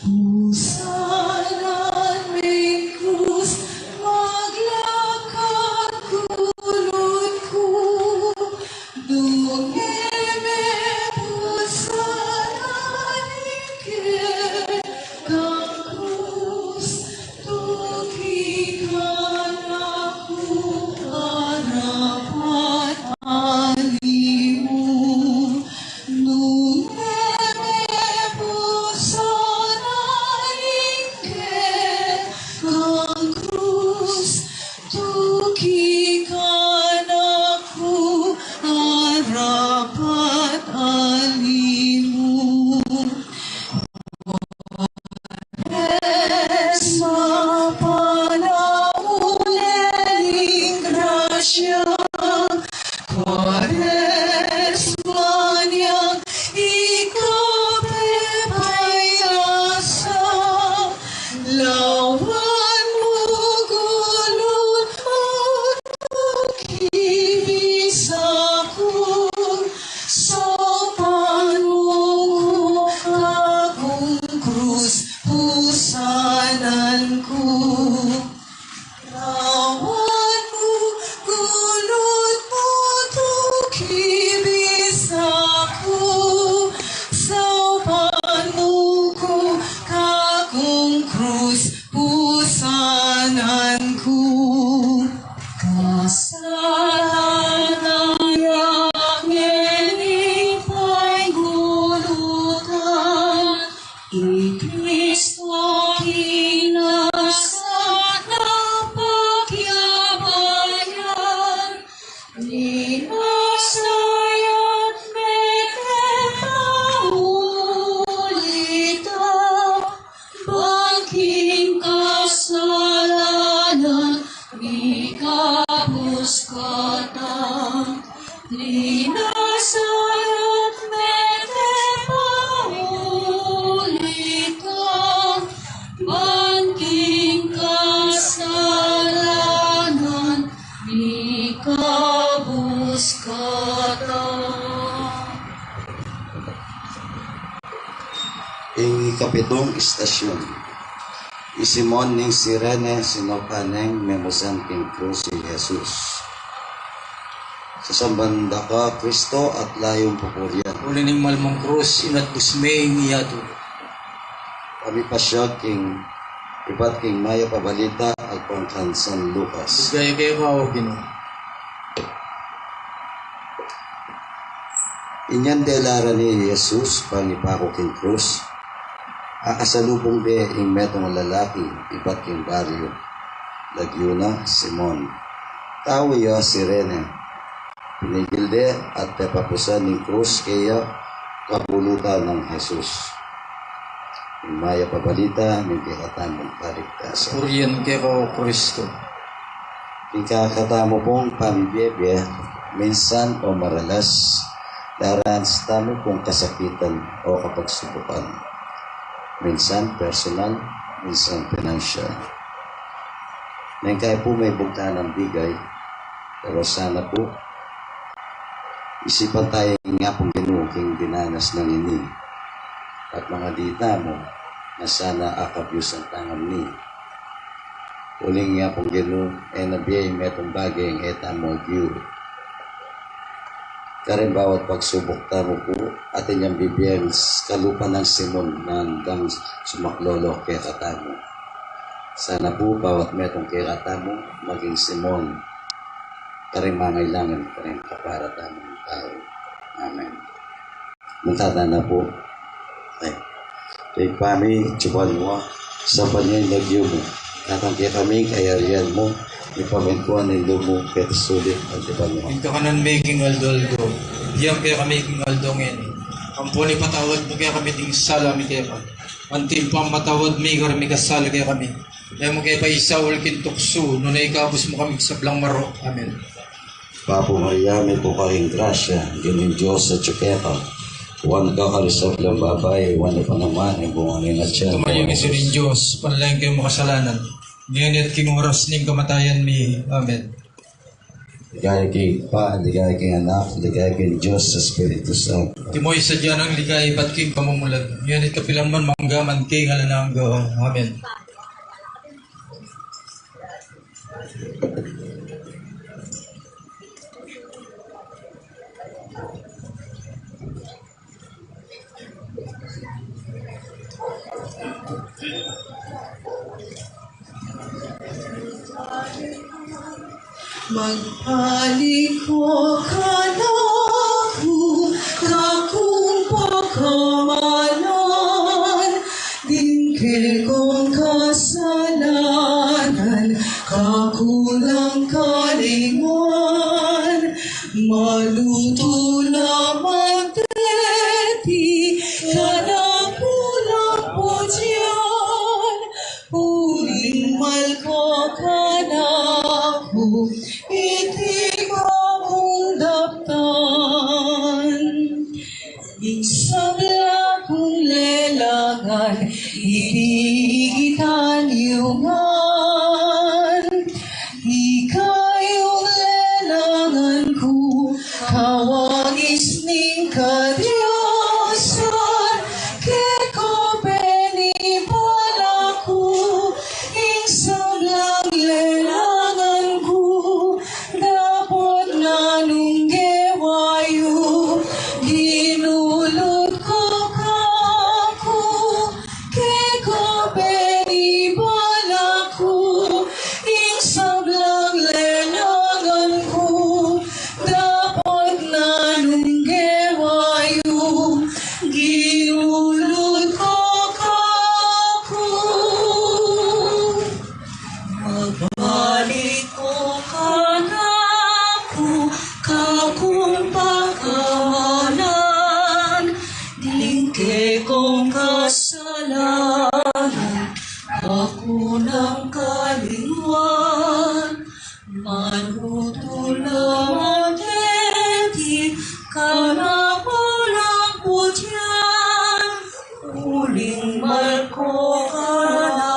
Pusanan me ing krus, maglakad ku, lud ku. Dungge me pusanan ing kekang krus, tuki kanaku para Ikabus ka ta, linasa at mete pa uli ta, ban king kasalanan, ikabus ka ta. Ing ikapitung istasyun. I Simon ning Cirene, sinuka neng memusan king krus i Jesus. Sasamban da ka, Kristo, at layung pupurian. Uli ning malmung krus, inatbus me ing yatu. Pamipasyag king ibat king Mayap a Balita agpang kang San Lucas. Ligaya keka, O Ginu. Inyang dela ra ni Jesus pangipaku king krus, akasalubung de ing metung a lalaki ibat king baryu, lagyu na Simon. Tau ya Cirene. Pinigil de at pepapusan ning krus keya kapulutan nang Jesus. Ing Mayap a Balita ning kekatamung kaligtasan. Purian keka, O Kristo. Ing kekatamu pung pamibie-bie, minsan o maralas, daranas tamu pung kasakitan o kapagsubukan. Minsan personal, minsan pinansyal. Neng kayu pu mebugtan a bigay, pero sana pu, isipan taya ing Apung Ginu king dinanas nang ini. At mangadi tamu, na sana akabyusan tang amni. Uling ing Apung Ginu, e na bie ing metung bage ing e tamu agyu. Karing bawat pagsubuk tamu pu, atin yang bibieng kalupa nang Simon na andang sumaklolo kekatamu. Sana pu, bawat metung kekatamu, maging Simon, karing mangailangan, karing kapara tamung tau. Amen. Magtatana pu. Ay. Ibpa mi, atsu ka banua, misamban ya ing lagyu mu. Datang kekami ing kayarian mu, mipamintuan ing lub mu keti sulip anti banua. Ing kakanan mi king aldo-aldo, ibie mu kekami king aldo ngeni. Ampon ipatawad mu kekami ding sala mi keka, anti ing pamamatawad mi karing mikasala kekami. E mu ke paisaul king tuksu, nune ikabus mu kami king sablang marok. Amen. Bapu Maria, mitmu ka king grasya, ing Ginung Dios atsu keka. Nuan ka karing sablang babai, nuan ya pa naman ing bunga ning atian mu, Jesus. Tumanggap kami ning Dios, panalangin keng makasalanan, ngeni at king oras ning kamatayan mi. Amen. Ligaya king Ibpa, ligaya king Anak, ligaya king Dios Espiritu Santo. Antimo ing sadya nang ligaya ibat king pamumulan, ngeni at kapilan man, mangga man king alang angga. Amen. Magpaliko ka naku, kakung pakamalan, ding kekong kasalanan, kakulang kalinguan, malutu la magdeti, karang pulang putian, uling malko ka naku, iti kamung daptan. Ing sabla kung lelangan, iti itan yu ngan. Ika ing lelangan ku, kawangis ning kadiosan, keka penibalan ku, ing sablang lelangan ku, Manutula mateti ka na palang putian, uling malko ka na,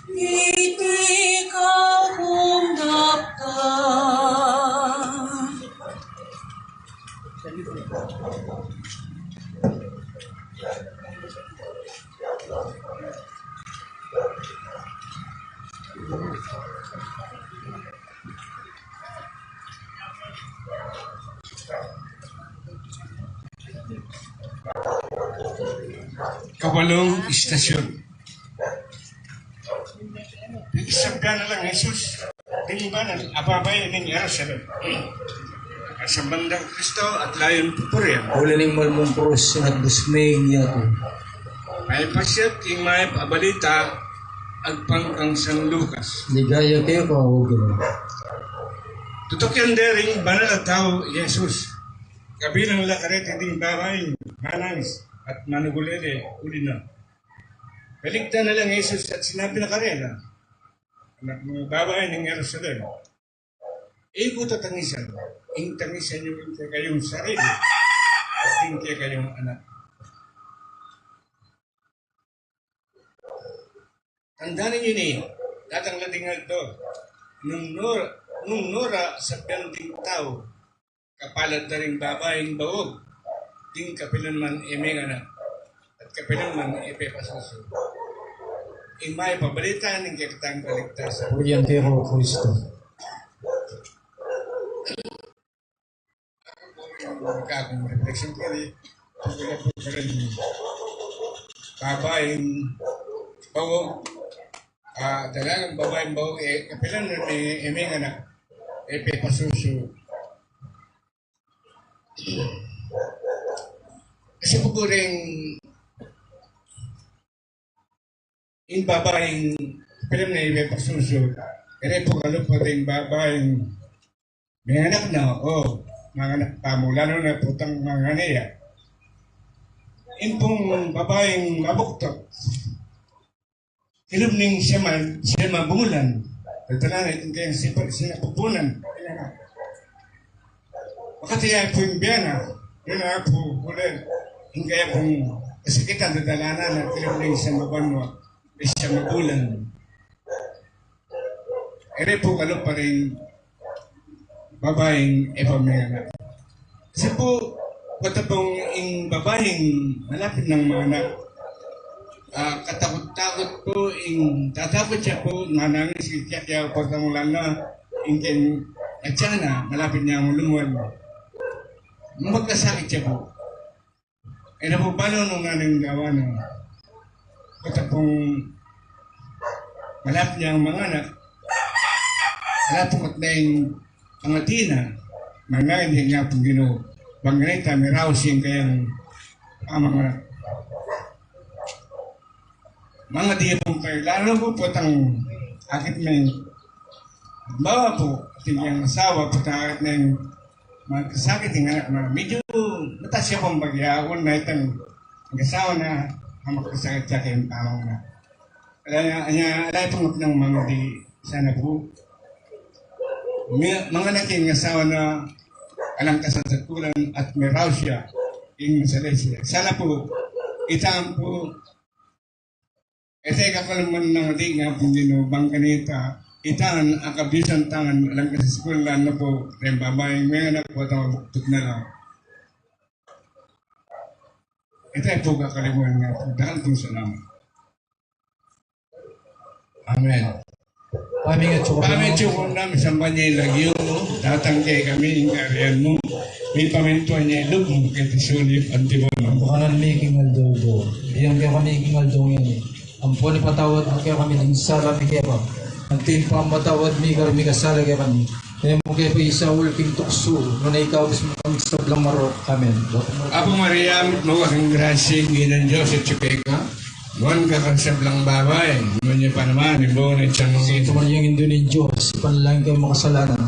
iti ka kung daptan. Kawalung istasyon. Isabyan na lang Jesus ding banal a babai ning Jerusalem. Asamban da Kristo at layun pupurian. Uli ning Mal mung Krus, inatbus me ing yatu. Mayap a siat ing mayap a balita agpang kang San Lucas. Ligaya keka, O Ginu. Tutukian de ring banal a tau i Jesus. Kabilang la kareti ding babaing manangis at manugulele uli na. Kaligtan na lang Jesus at sinabi na karela, Anak mung babai ning Jerusalem, e ku tatangisan ing tangisan yu king kekayung sarili at king kekayung anak. Tandanan yu ini, datang la ding aldo, nung nura, nung nura sabyan ding tau, kapalad da ring babaing baug, ding kapilan man e menganak, at kapilan man e pepasusu ing mayap a balita ning kekatang kaligtasan. Purian keka, O Kristo. Kakung reflection keri, babaing baug, ah, dalagang babaing baug, e, kapilan man e, e menganak, e pepasusu. Kasi pu ring ing babaing, kapilan man e pepasusu, e re pu kalupa ring babaing menganak na, o, manganak pa mu, lalu na pu itang manganaya. Ing pung babaing mabuktuk, kilub ning siyam a, siyam a bulan, dadala na iting kayang sinapupunan. Makati ya pu ing bie na, yun na pu uli. Ing kaya pung kasakitan, dadala na, na kilub ning siyam a banua, siyam a bulan. E re pu kalupa ring babaing e pa menganak. Kasi pu, pota pung ing babaing malapit nang manganak, ah, katakut-takut pu, ing tatakut ya pu, nanangis ya pu, portang ulan na, ing keng atyan na, malapit nang lumuan. Magkasakit ya pu. E na pu balu nung nanung gawan na. Pota pung malapit nang manganak, malapit neng pangati na, manganak ya pu ing Ginu, bang kanita mirausi ing kayang pamanganak. Mangadi ya pu kayu, lalu pu potang akit me, bawa pu, atin yang asawa, potang akit me, magkasakit ing anak na, medyu matas ya pung bagya, awan na itang asawa na, magkasakit ya keng pamanganak. Ala ya, ala ya pu nang mangadi, sana pu. Mi-, manganak ing asawa na alang kasasakulan at mirausi ya ing masalese. Sana pu, ita pu, e ta kakaluman nang adi ing Apung Ginu, bang kanita, ita a kabisan tang alang kasasakulan na pu, reng babaing menganak, potang mabuktuk na la. Ita pu kakaluman ning Apung, dakal pung salamat. Amen. Pamingat yu ku, Pamingat yu ku, Ginu, misamban ya ing lagyu mu, datang kekami ing kayarian mu, mipamintuan ya ing lub mu keti sulip anti mu. Ing kakanan mi king aldo-aldo, ibie mu kekami king aldo ngeni. Ampon ipatawad mu kekami ding sala mi keka, anti ing pamamatawad mi karing mikasala kekami. E mu ke paisaul king tuksu, nune ikabus mu kami king sablang marok. Amen. Apu Maria, mitmu ka king grasya, ing Ginung Dios atyu keka. Nuan ka karing sablang babai, nuan ya pa naman ing bunga ning atyan mu, Santa Maria, Indu ning Dios, ipanalangin kami makasalanan,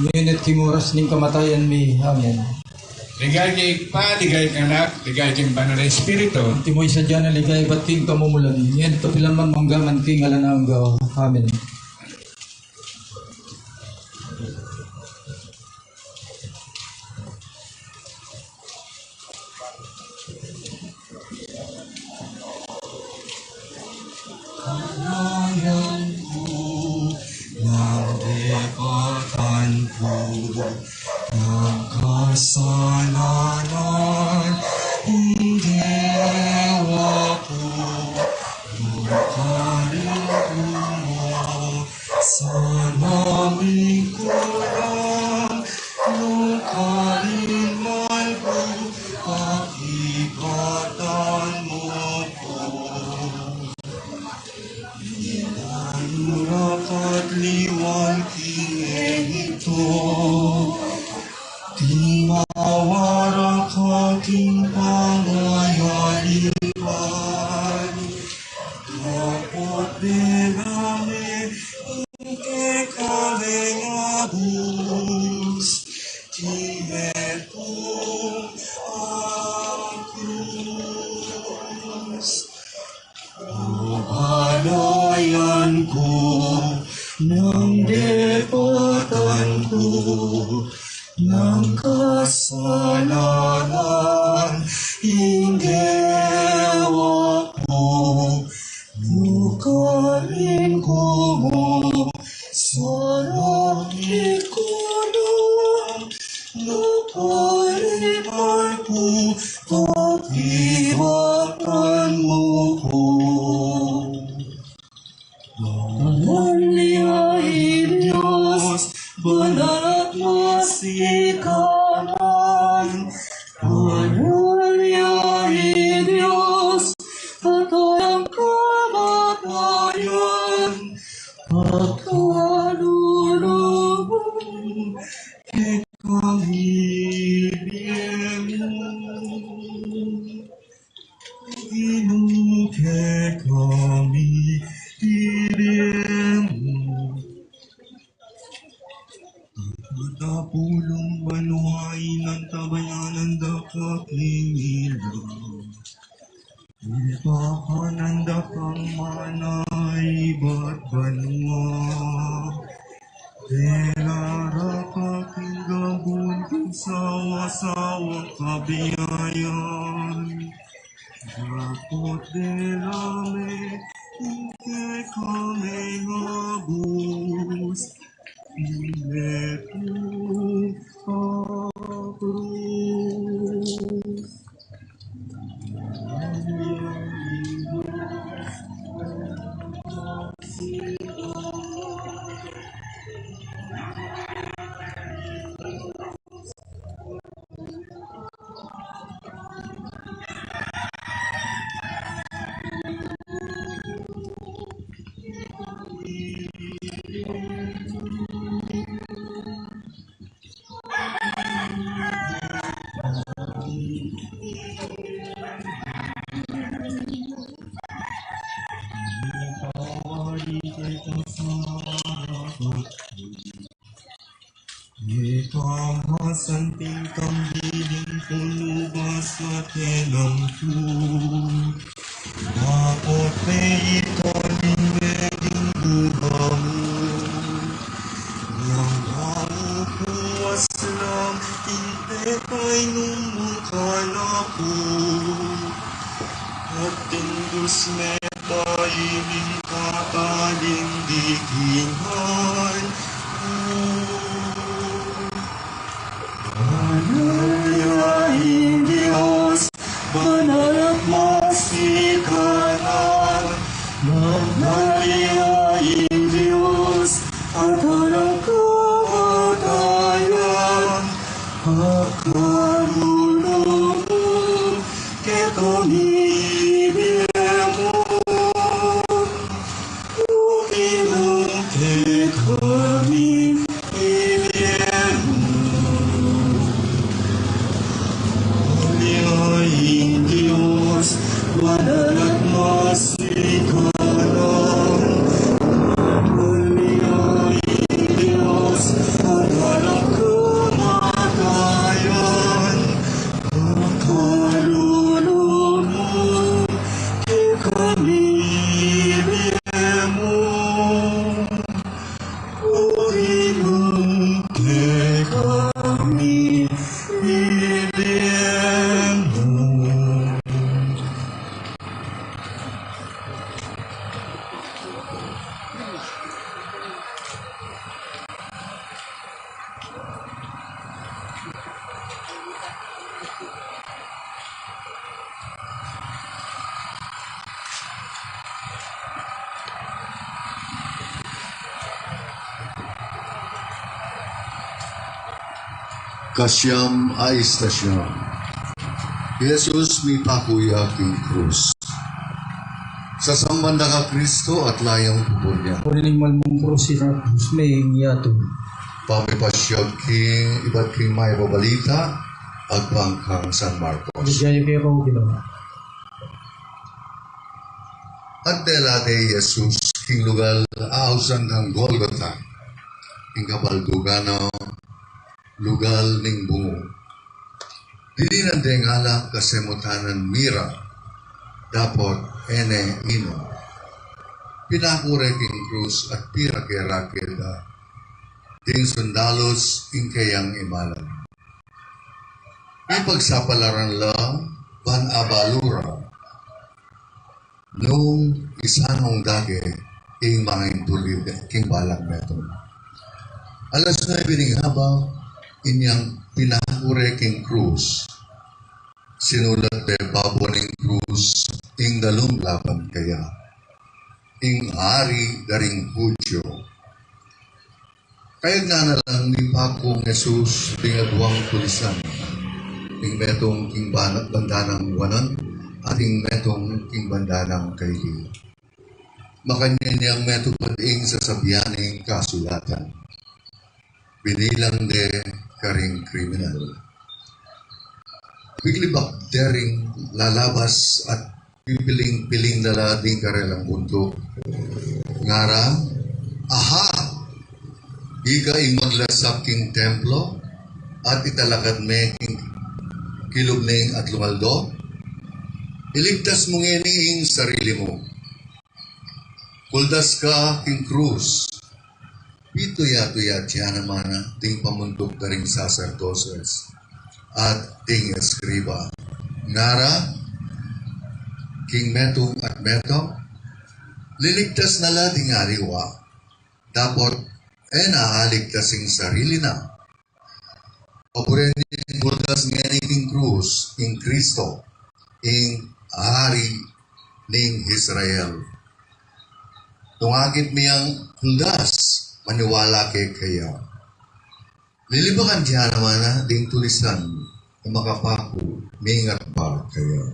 ngeni at king oras ning kamatayan mi. Amen. Ligaya king Ibpa, ligaya king Anak, ligaya king Banal a Espiritu. Antimo ing sadya nang ligaya ibat king kamumulan, ngeni at kapilan man, mangga man king alang angga. Amen. Kalayan ku, nang depatan ku nang kasalanan, ing gewa ku, nukarin ku mu, sana mikulang, nukarin man ku, pakikatan mu ku. Ing rapat liwan king Ehipto, timawa ra ka king pangayalipan. Dapot dela me ing kekang abus king metung a krus. O kalayan ku, nang depatan ku nang kasalanan, ing gewa ku, nukarin ku mu, sana mikulang, nukarin man ku, pakikatan mu ku. Banal ya ing Dios, banal at masikanyan. Banal ya ing Dios, at alang kamatayan, pakalulwan kekami. Ginu, kekami ibie mu. Apat a pulung banua ing antabayanan da ka king ilang. Ipapanan da kang mana ibat banua. Dela ra ka king gabun king sawa-sawang kabiayan. Dapot dela me ing kekang abus king metung a krus. Ika masanting kang biling punu basa tenang ku. Dapot me ika ning meging buha mu. Nang aupuas lang ing pepainum mung kanaku. At tindus me pa ining kapalindikingan ku. Banal ya ing Dios, banal at masikanyan. Banal ya ing Dios, at alang kamatayan, pakalulwan kekami ibie mu. Ginu, kekami ibie mu. Banal ya ing Dios, banal at masikanyan. Banal ya ing Dios, at alang kamatayan, Kasiam a istasyon. Jesus mipaku ya king krus. Sasamban da ka Kristo at layang pupurnya. Kunin ing malmung krus, ing krus me ing yatu. Pamipasyag king ibat king mayap a balita agpang kang San Marcos. Ligaya keka, O Ginu. At dela de i Jesus king lugal a ausan dang Golgota, ing kapaldugan na lugal ning bungu. Didinan deng alak kasemutan nang mira, dapot e ne inum. Pinaku re king krus at pira ke ra keta ding sundalus ing kayang imalan. Mipagsapalaran la ban abalu ra nung isanung da ke ing mangintulid king balang metung. Alas nuebe ning abak, inyang pinaku re king krus, sinulat de babo ning krus ing dalung laban kaya, "Ing Hari da ring Judio." Kayagnan na lang mipaku i Jesus ding aduang tulisan, ding metung king ban-, banda nang wanan, at ding metung king banda nang kaili. Makanyan yang metupad ing sasabian ning kasulatan, "Binilang de karing kriminal." Biglibak de ring lalabas at pipiling-piling da la ding karelang buntuk. Ngara, "Aha! Ika ing maglasap king templo, at italakad me king kilub ning atlung aldo? Iligtas mu ngeni ing sarili mu. Kuldas ka king krus." Pituya-tuya ya naman ding pamuntuk da ring saserdoses at ding eskriba. Ngara king metung at metung, "Liligtas na la ding aliwa, dapot e na aligtas ing sarili na. Paburen ning kuldas ngeni king krus ing Kristo, ing Hari ning Israel. Nung akit mi yang kuldas, maniwala ke kaya." Lilibakan ya naman na ding tulisan a makapaku, mingat pa kaya.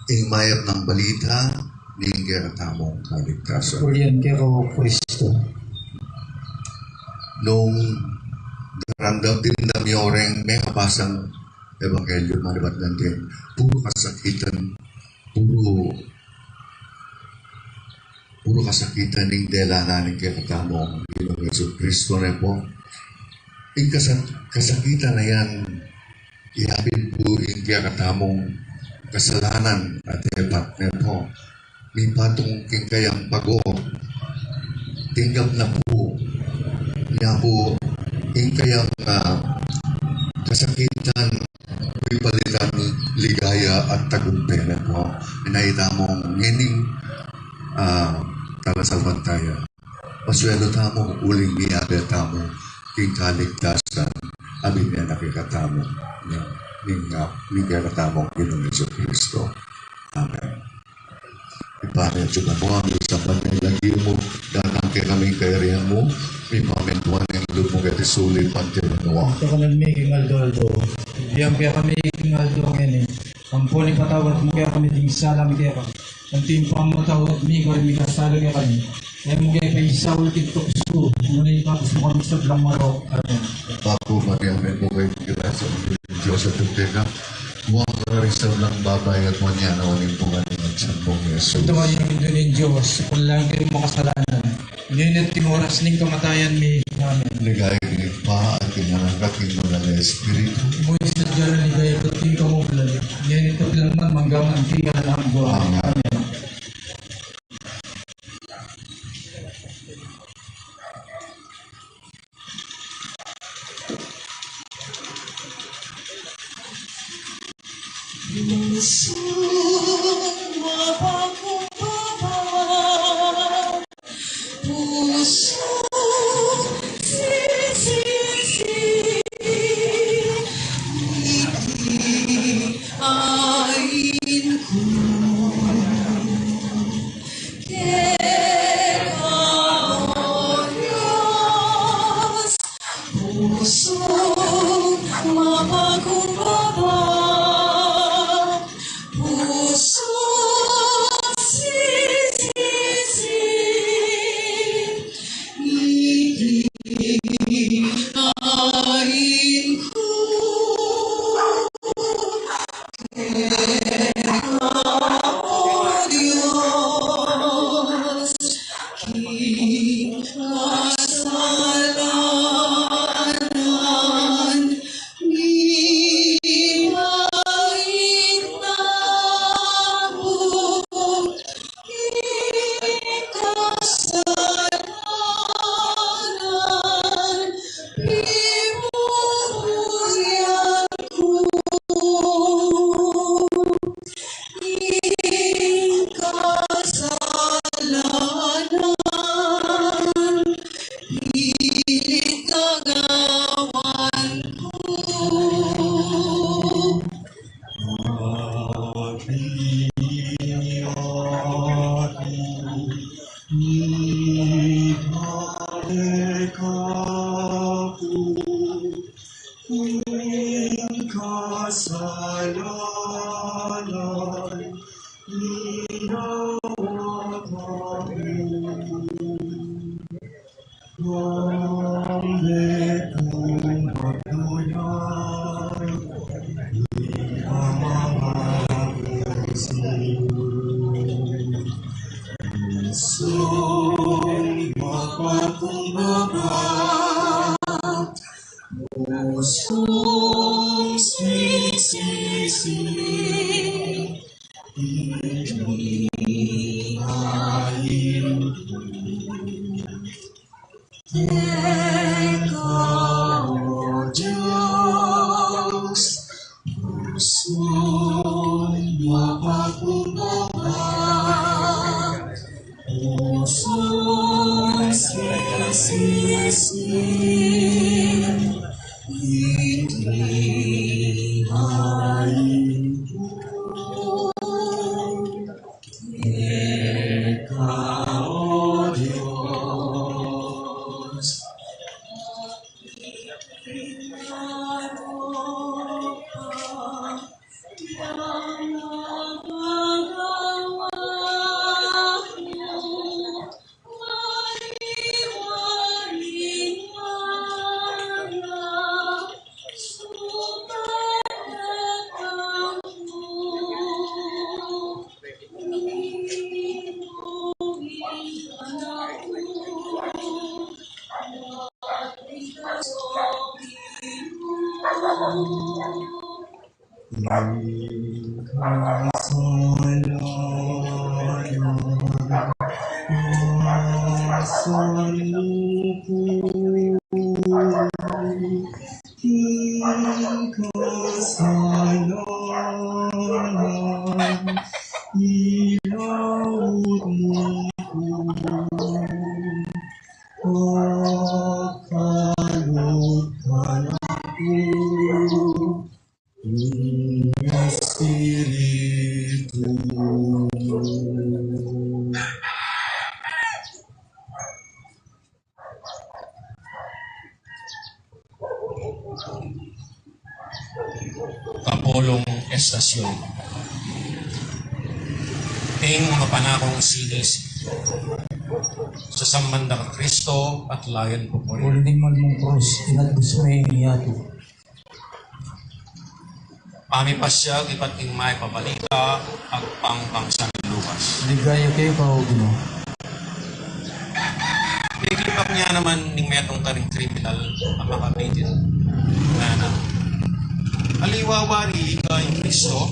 Ing mayap nang balita ning kekatamung kaligtasan. Purian ke ka, O Kristo. Nung daramdam, dimdam yo reng mekabasang ebanghelyo, manibat nandin, puru kasakitan, puru, puru kasakitan ing delanan ning kekatamung Ginung Jesucristo, ne pu. Ing kasa-, kasakitan a yan, yapin pu ing kekatamung kasalanan at epat, ne pu. Mipatung king kayang pago, tinggap na pu, nya pu ing kayang, ah, kasakitan, mipalitan ligaya at tagumpay, ne pu. Ing ita mung ngening, ah, talasalpantaya. Pasuelo tamu, uling miyabe tamu king kaligtasan a binye na kekatamu ning, ning, ah, ning kekatamung Ginung Jesucristo. Amen. Ibpa mi atsu ka banua, misamban ya ing lagyu mu, datang kekami ing kayarian mu, mipamintuan ing lub mu keti sulip anti banua. Ing kakanan mi king aldo-aldo, ibie mu kekami king aldo ngeni. Ampon ipatawad mu kekami ding sala mi keka, anti ing pamamatawad mi karing mikasala kekami. E mu ke paisaul king tuksu, nune ikabus mu kami king sablang marok. Amen. Bapu Maria, mipnu ka king grasya, ing Dios atiu keka. Nuan ka karing sablang babai, at nuan ya naman ing bunga ning atian mu, i Jesus. Santo Maria, Indu ning Dios, ipanalangin mu kaming makasalanan, ngeni at king oras ning kamatayan mi. Amen. Ligaya king Ibpa, at king Anak, at king Banal a Espiritu. Muli sa dyan, ligaya king kamumulan, ngeni at kapilan man, mangga man king alang angga. Amen. Amen. Pusong mapakumbaba, pusong sisisi, iti ain ku. Keka, O Dios, pusong Ikain ku keka, O Dios, king kasalanan mi maitang ku. Ing kasalanan pimurian ku, ing kasalanan pilit kagawan ku. Ati, ati, mikale ka pu, ing kasalanan ginawa ku. Ika, O Dios, pusung mapakumbaba, pusung sisisi, iti hain ku. Ika, O Dios. Ing kasalanan, ilaut mu ku, pakalutan ku ning Espiritu. Kapulung estasyon. Ing mapanakung sinisi. Sasamban da ka Kristo at layan pupuri. Uling malmung krus, inatbus me ing yatu. Pamipasiag ibat ning mayap a balita agpang kang San Lucas. Ligaya keka, O Ginu. Pigilipan ya naman ning metung karing kriminal a makabitin, ngana, aliwa wari ika ing Kristo,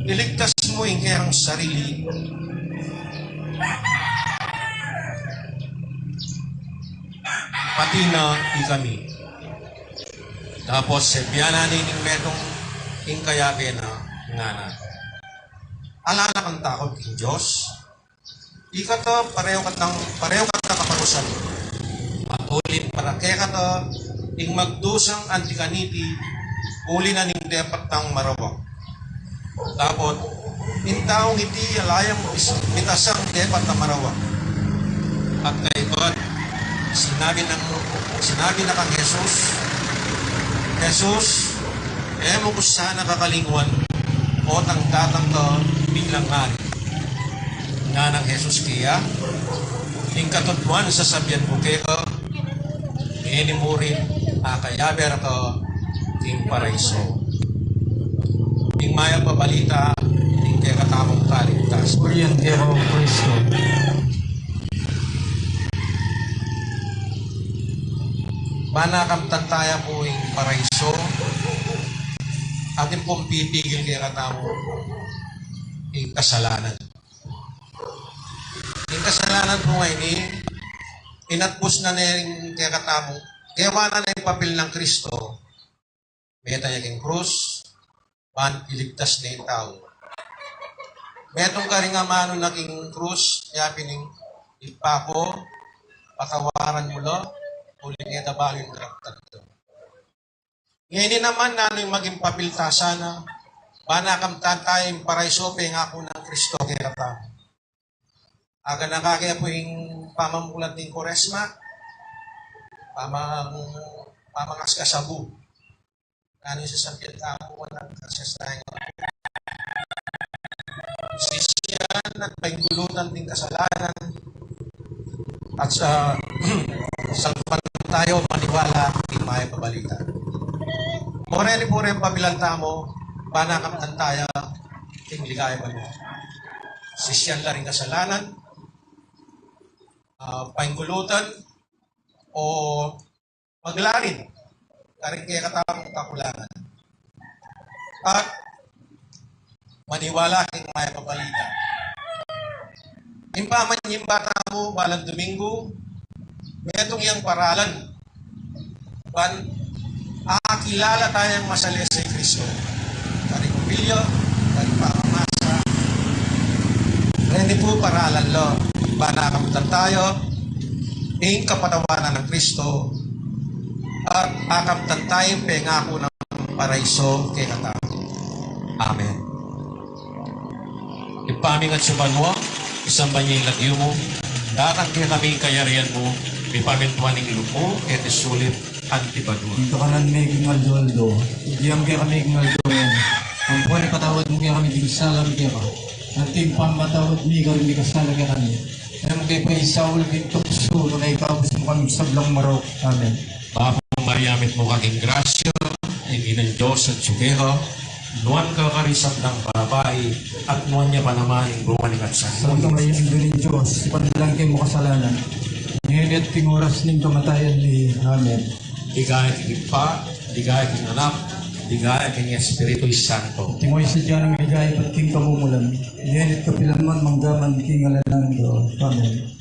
iligtas mu ing kekang sarili, pati na ikami. Tapos sebian na ne ning metung ing kayabe na, ngana, ala na kang takut king Dios? Ikata, pareho katang, pareho kata kaparusan. At uling para kekata, ing magdusang anti kaniti, uli na ning depat tang marawak. Dapot ing taung iti ala yang mis-, mitasang depat a marawak. At kaybat sinabi nang, sinabi na kang Jesus, Jesus, e mu ku sana kakalingwan, potang datang ka bilang ari. Ngana nang Jesus keya, ing katutuan sasabian ku keka, e Ngeni mu rin, a, kayabe ra ka king paraiso. Ing mayap a balita ning kekatamung kaligtasan. Purian keka, O Kristo. Bana kamtan taya pu ing paraiso, atin pung pipigil kekatamu ing kasalanan. Ing kasalanan pu ngeni, inatbus na ne ing kekatamu, gewa na ne ing papil nang Kristo, mete ya king krus, ban iligtas ne ing tau. Metung karing amanu na king krus, ya pin ing, Ibpa ku, patawaran mu la, uling e da balu ing karapat da. Ngeni naman, nanu ing maging papil ta sana, bana kamtan taya ing paraiso pengaku nang Kristo kekatamu. Aganaka ke pu ing pamambulan ning Kuaresma, pamang-, pamangaskasabu. Nanu ing sasabian tamu, anak, kasasayang sisian at paingulutan ning kasalanan at sa, salpan tayo maniwala king mayap a balita. Oreni pu ring papilan tamu, bana kamtan taya ing ligaya banua. Sisian la ring kasalanan, a, paingulutan, o maglarin karing kekatamung kakulangan. At maniwala king mayap a balita. Ing pamanyimba tamu balang Domingo, metung yang paralan ban akilala tayang masalese i Kristo karing pamilya, karing pamamasa. Reni pu paralan la, bana kamtan taya ing kapatawaran nang Kristo, at akamtan taya ing pengaku nang paraiso kekatamu. Amen. Ibpa mi, atsu ka banua, misamban ya ing lagyu mu, datang kekami ing kayarian mu, mipamintuan ing lub mu keti sulip anti banua. Ing kakanan mi king aldo-aldo, ibie mu kekami king aldo ngeni. Ampon ipatawad mu kekami ding sala mi keka, anti ing pamamatawad mi karing mikasala kekami. E mu ke paisaul king tuksu, nune ikabus mu kami king sablang marok. Amen. Bapu Maria, mitmu ka king grasya, ing Ginung Dios atsu keka, nuan ka karing sablang babai, at nuan ya pa naman ing bunga ning atsan mu. Santa Maria, Indu ning Dios, ipanalangin mu ing makasalanan, ngeni at king oras ning kamatayan mi. Amen. Ligaya king Ibpa, ligaya king Anak, ligaya king Espiritu Santo. Antimo ing sadya nang ligaya ibat king kamumulan, ngeni at kapilan man, mangga man king alang angga. Amen.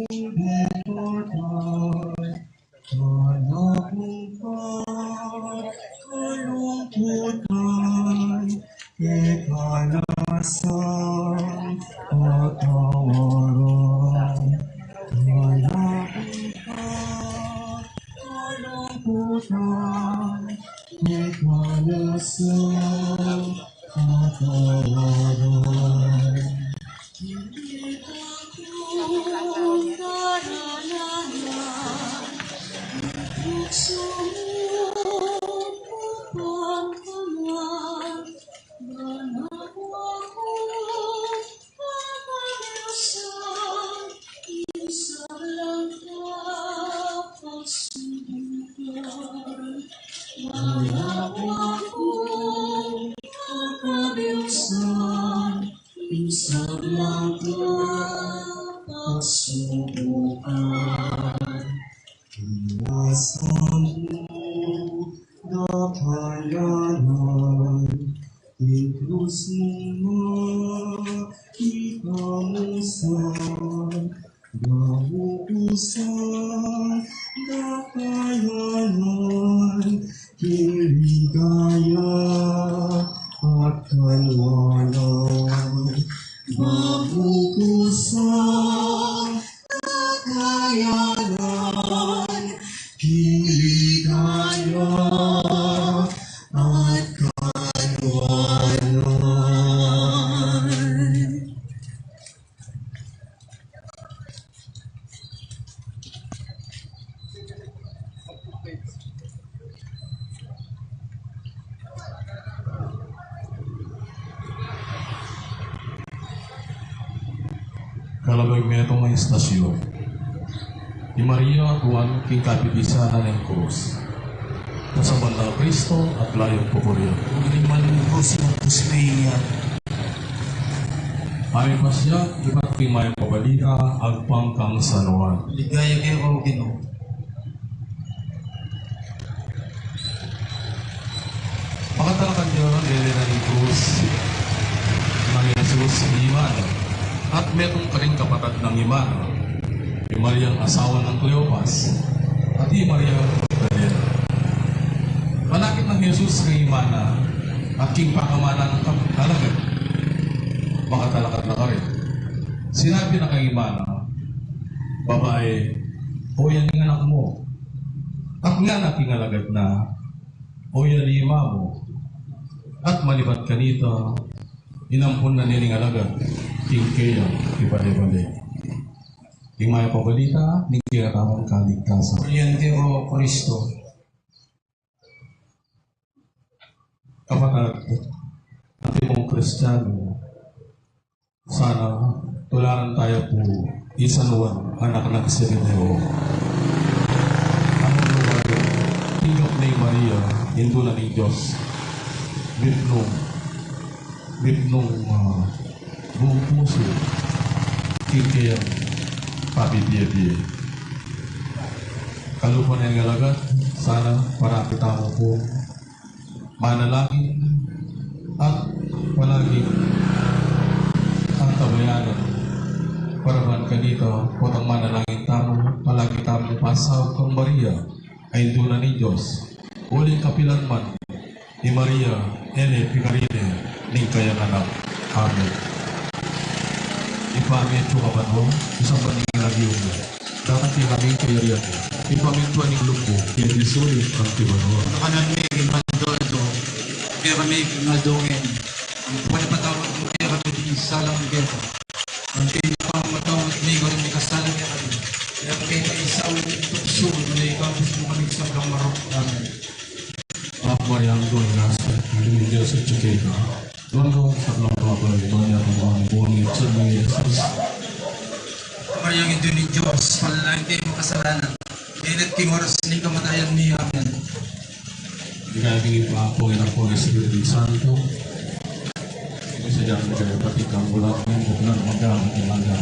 Anak ng kalungkutan, kekalasan, patawaran. Anak ng kalungkutan, kekalasan, patawaran. Isang mata pasubukan, iwasan mo na kalanan, ikrus mo na ikamusan, Gamu ku sa kakayanan, king ligaya at kanwanan. Gamu ku sa kakayanan, king ligaya at kanwanan. Kalabay metung a istasyon. I Maria, kuan king kapipisanan ning krus. Pasaban na Kristo at layun pupurian. Uli man ning krus, ing pusme niya. Mayap a siat, ibat king mayap a balita, agpang kang San Juan. Ligaya keka, O Ginu. Makatalakad ya, lele na ning krus nang Jesus king ima na, at metung karing kapatad nang ima na, i Mariang asawa nang Cleopas, at i Maria Magdalena. Panakit nang Jesus king ima na, at king pakamanang kap-, alagad, makatalakad na karin. Sinabi na king ima na, Babai, oyan ing anak mu. At ngana king alagad na, Oyan ing ima mu. At manibat kanita, inampun na ne ning alagad king keyang ibale-bale. Ing mayap a balita ning kekatamung kaligtasan. Purian ka, O Kristo. Kapatad, antimong Kristiyanu, sana tularan taya pu i San Juan, anak nang Zebedeo. Anu ing lugar, tinggap ne i Maria, Indu na ning Dios, mipnung, mipnung, ah, buung pusu king keyang pabibie-bie. Kalupa na ning alagad, sana parati tamu pu manalangin at palaging antabayanan. Para ban kanita, potang manalangin tamu, palagi tamung pasaul kang Maria, a Indu na ning Dios, uling kapilan man i Maria, e ne pikarine ning kayang anak. Amen. Ibpa mi atsu ka banua, misamban ya ing lagyu mu. Datang kekami ing kayarian mu. Mipamintuan ing lub mu, keti sulip anti banua. Ing kakanan mi king aldo-aldo ibie kami king aldo ngeni. Ampon ipatawad mu kekami ding sala mi keka, anti ing pamamatawad mi karing mikasala kekami. E mu ke paisaul king tuksu, nune ikabus mu kami king sablang marok. Amen. Ave Maria, mitmu ka king grasya, ing Ginung Dios atyu keka. Nuan ka karing sablang babai, at nuan ya naman ing bunga ning atian mu, i Jesus. Maria, Indu ning Dios, ipanalangin mu kaming makasalanan, ngeni at king oras ning kamatayan mi. Amen. Ing kayang Ibpa, ing Anak, ing Espiritu Santo. Ing sadya ning kayapatikan mu, ing bulan magdamag king langit.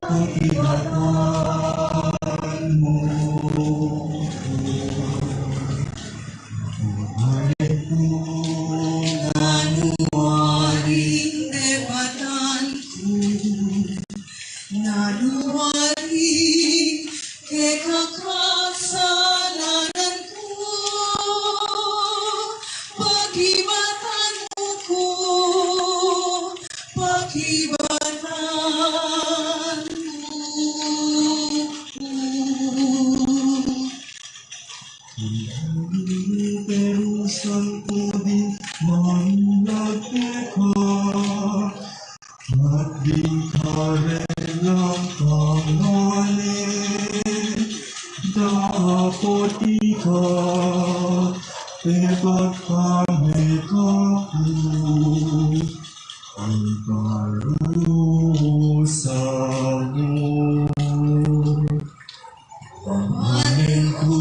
Pakibatan mu ku. Balen ku, nanu waring depatan ku, nanu waring kekasalanan ku, pakibatan mu ku, pakibatan mu ku. Perusan ku ding manlagda ka, at ding karelang pangale, dapot ika, pepagkamit ka ku, ang parusa mu. Balen ku,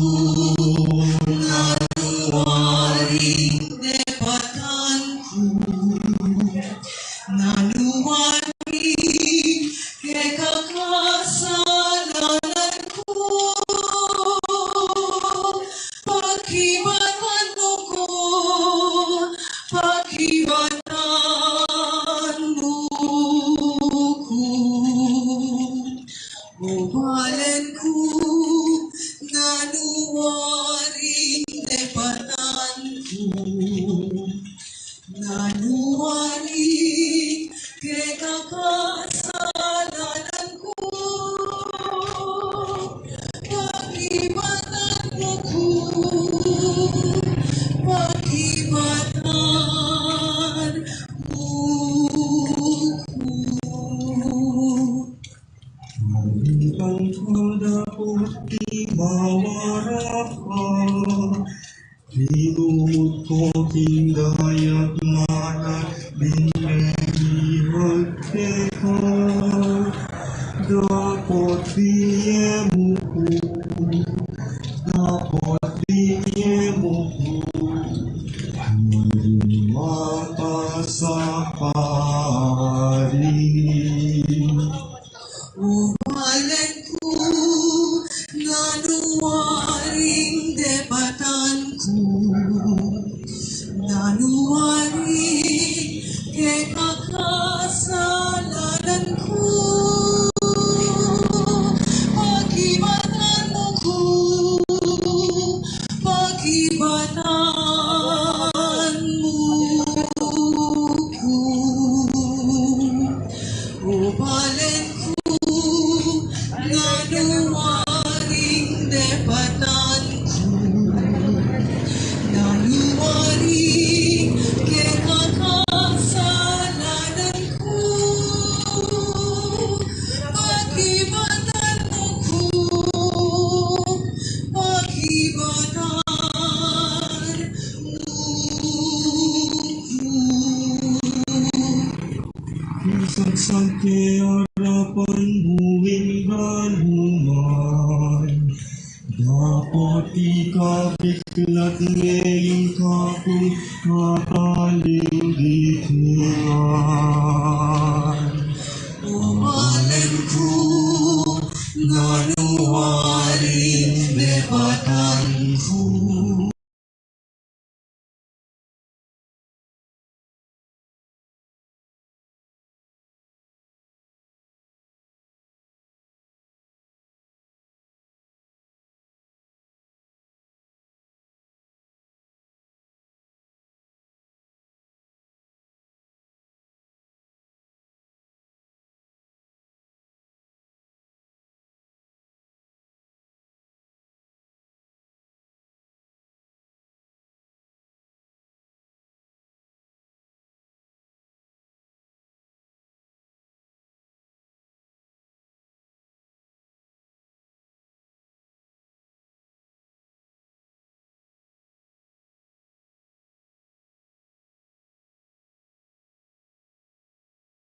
nanu waring depatan ku, nanu waring kekasalanan ku, pakibatan mu ku, pakibatan mu ku. O balen ku, nanu waring depatan ku, nanu waring kekasalanan ku, pakibatan mu ku, pakibatan mu ku. Marutan ka dapot di mawarap ka, dinumut ku king dayat, manat ding melihat keka, dapot bie mu ku, dapot bie mu ku, mata sa pari. O balen ku, nanu waring depatan ku, nanu waring kekasalanan ku, pakibatan mu ku, pakibatan mu ku. O balen ku, nanu waring depatan ku, nanu waring kekasalanan ku, pakibatan mu ku, pakibatan mu ku. King sagsag ke arapan mu ing danuman, dapot ikabiklat ne ing kakung kapanindigan. O balen ku, nanu waring depatan ku.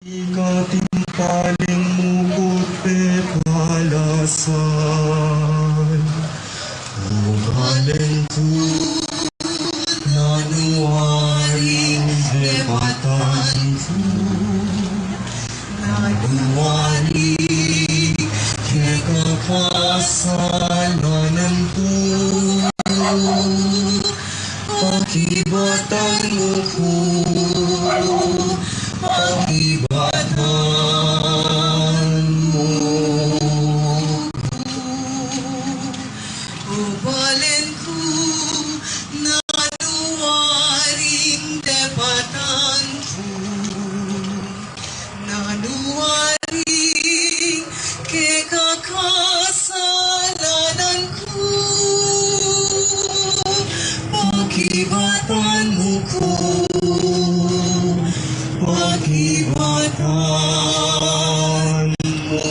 Ikatimpaling mu ku pepalasan. O balen ku, nanu waring depatan Nanuari keka kasalanan ku, pakibatan mu ku, pakibatan mu ku. Balen ku, nanuaring depatan ku, nanuaring keka kasalanan ku, pakibatan mu ku, pakibatan mu ku.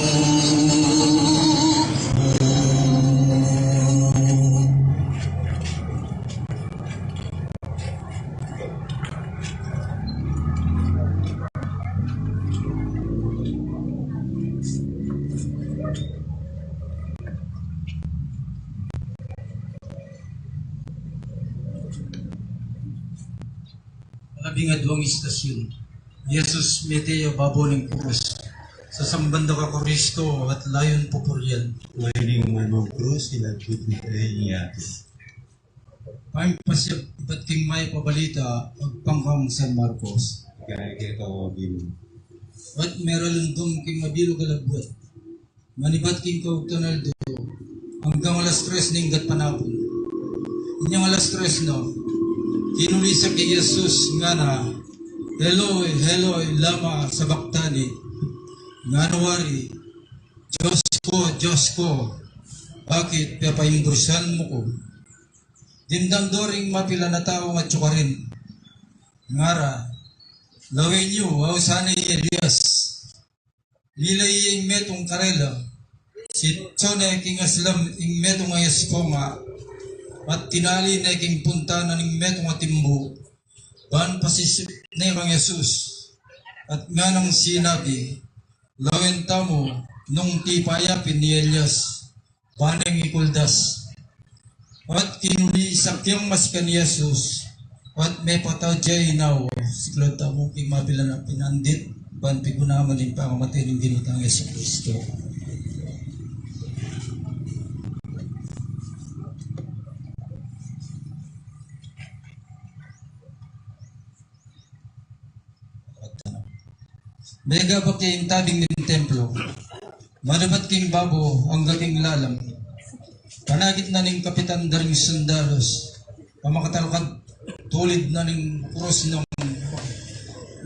Labing aduang istasyon. Jesus mete ya babo ning krus. Sasamban da ka Kristo at layun pupurian. Layun ning umanu ing krus, ilagid mu kaya ing yatu. Paimpasiag ibat king mayap a balita agpang kang San Marcos. Gaya keta, o Ginu. At meralundum king mabilug a labuad, manibat king kaugtuan aldo, anggang alas tres ning gatpanapun. Inyang alas tres na, kinulisak i Jesus, ngana, "Eloi, Eloi, lama sabachthani?" Ngana wari, "Dios ku, Dios ku, bakit pepaimburusan mu ku?" Dimdam do ring mapilan a tau a atyu karin. Ngara, "Lawen yu, ausan ne i Elias." Milai ya ing metung karela, sitsun ne king aslam ing metung a esponga, at tinali ne king punta na ning metung a timbu, ban pasisip ne kang Jesus. At nganang sinabi, "Lawen tamu nung tipa ya pin i Elias, ban neng ikuldas." At kinulisak yang masikan i Jesus, at mepatad ya inawa. Siklaud tamu king mapilan a pinandit, ban pigunaman ing pamamate ning Ginu tang Jesucristo. Megabak ya ing tabing ning templo. Manibat king babo angga king lalam, panagit na ning kapitan da ring sundalus, pamakatalkad tulid na ning krus nang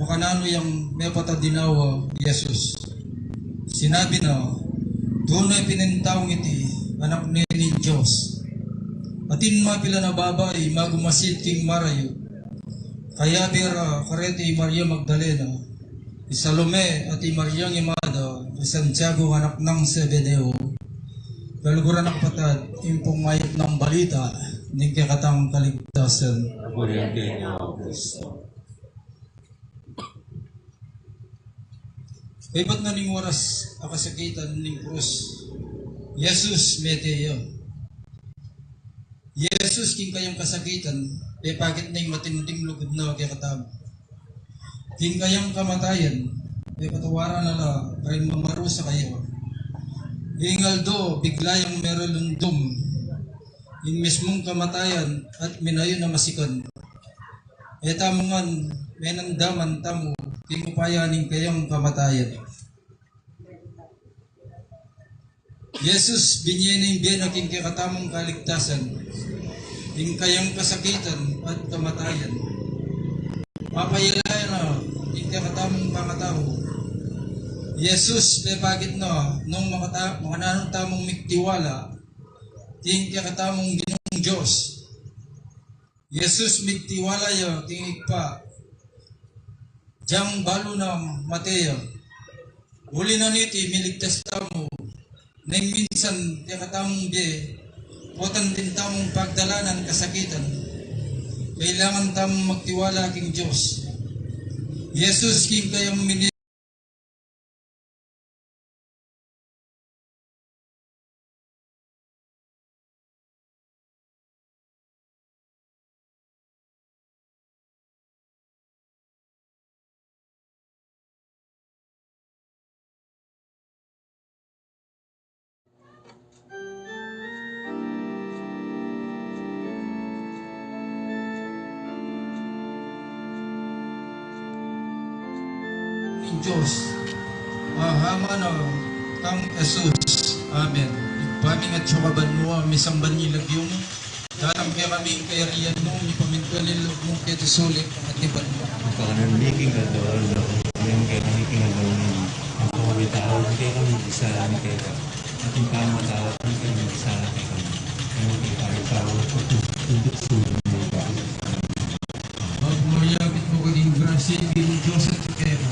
makananu yang mepatad inawa i Jesus. Sinabi na, "Tune pin ing taung iti Anak ne ning Dios." Atin mapilan a babai magumasit king marayu. Kayabe ra kareti i Maria Magdalena, i Salome, at i Mariang ima da i Santiago anak nang Zebedeo. Kaluguran a kapatad, ing pung mayap nang balita ning kekatang kaligtasan. Mabuhay ka, O Kristo. Kaybat na ning oras a kasakitan ning krus, Jesus mete ya. Jesus, king kayang kasakitan, pepakit na ing matinding lugud na kekatamu. King kayang kamatayan, pepatawaran na la ring mamarusa kaya. Ing aldo, bigla yang meralundum ing mismung kamatayan at minayu na masikan. E tamu ngan menandaman tamu king upaya ning kayang kamatayan. Jesus, binye ne ing bie na king kekatamung kaligtasan, ing kayang kasakitan at kamatayan. Papayalayan na ing kekatamung pangatau. Jesus, pepakit na nung makata-, makananu tamung migtiwala king kekatamung Ginung Dios. Jesus, migtiwala ya king Ibpa, dang balu na mate ya. Uli na niti, miligtas tamu, neng minsan kekatamung bie, potan din tamung pagdalanan kasakitan, kailangan tamung magtiwala king Dios. Jesus, king kayang mini- Dios, a Ama na kang Jesus. Amen. Ibpa mi, atsu ka banua, misamban ya ing lagyu mu, datang kekami ing kayarian mu, mipamintuan ing lub mu keti sulip anti banua. Ing kakanan mi king aldo-aldo ibie mu kekami king aldo ngeni, ampon pamatawan mu kekami ing sala mi keka, anti ing pamatawan mi karing mikasala kekami. E mu ke paisaul king tuksu, nune ikabus mu kami king kakanan. Aba, mayapit mu ka king grasya, ing Ginung Dios atiu keka.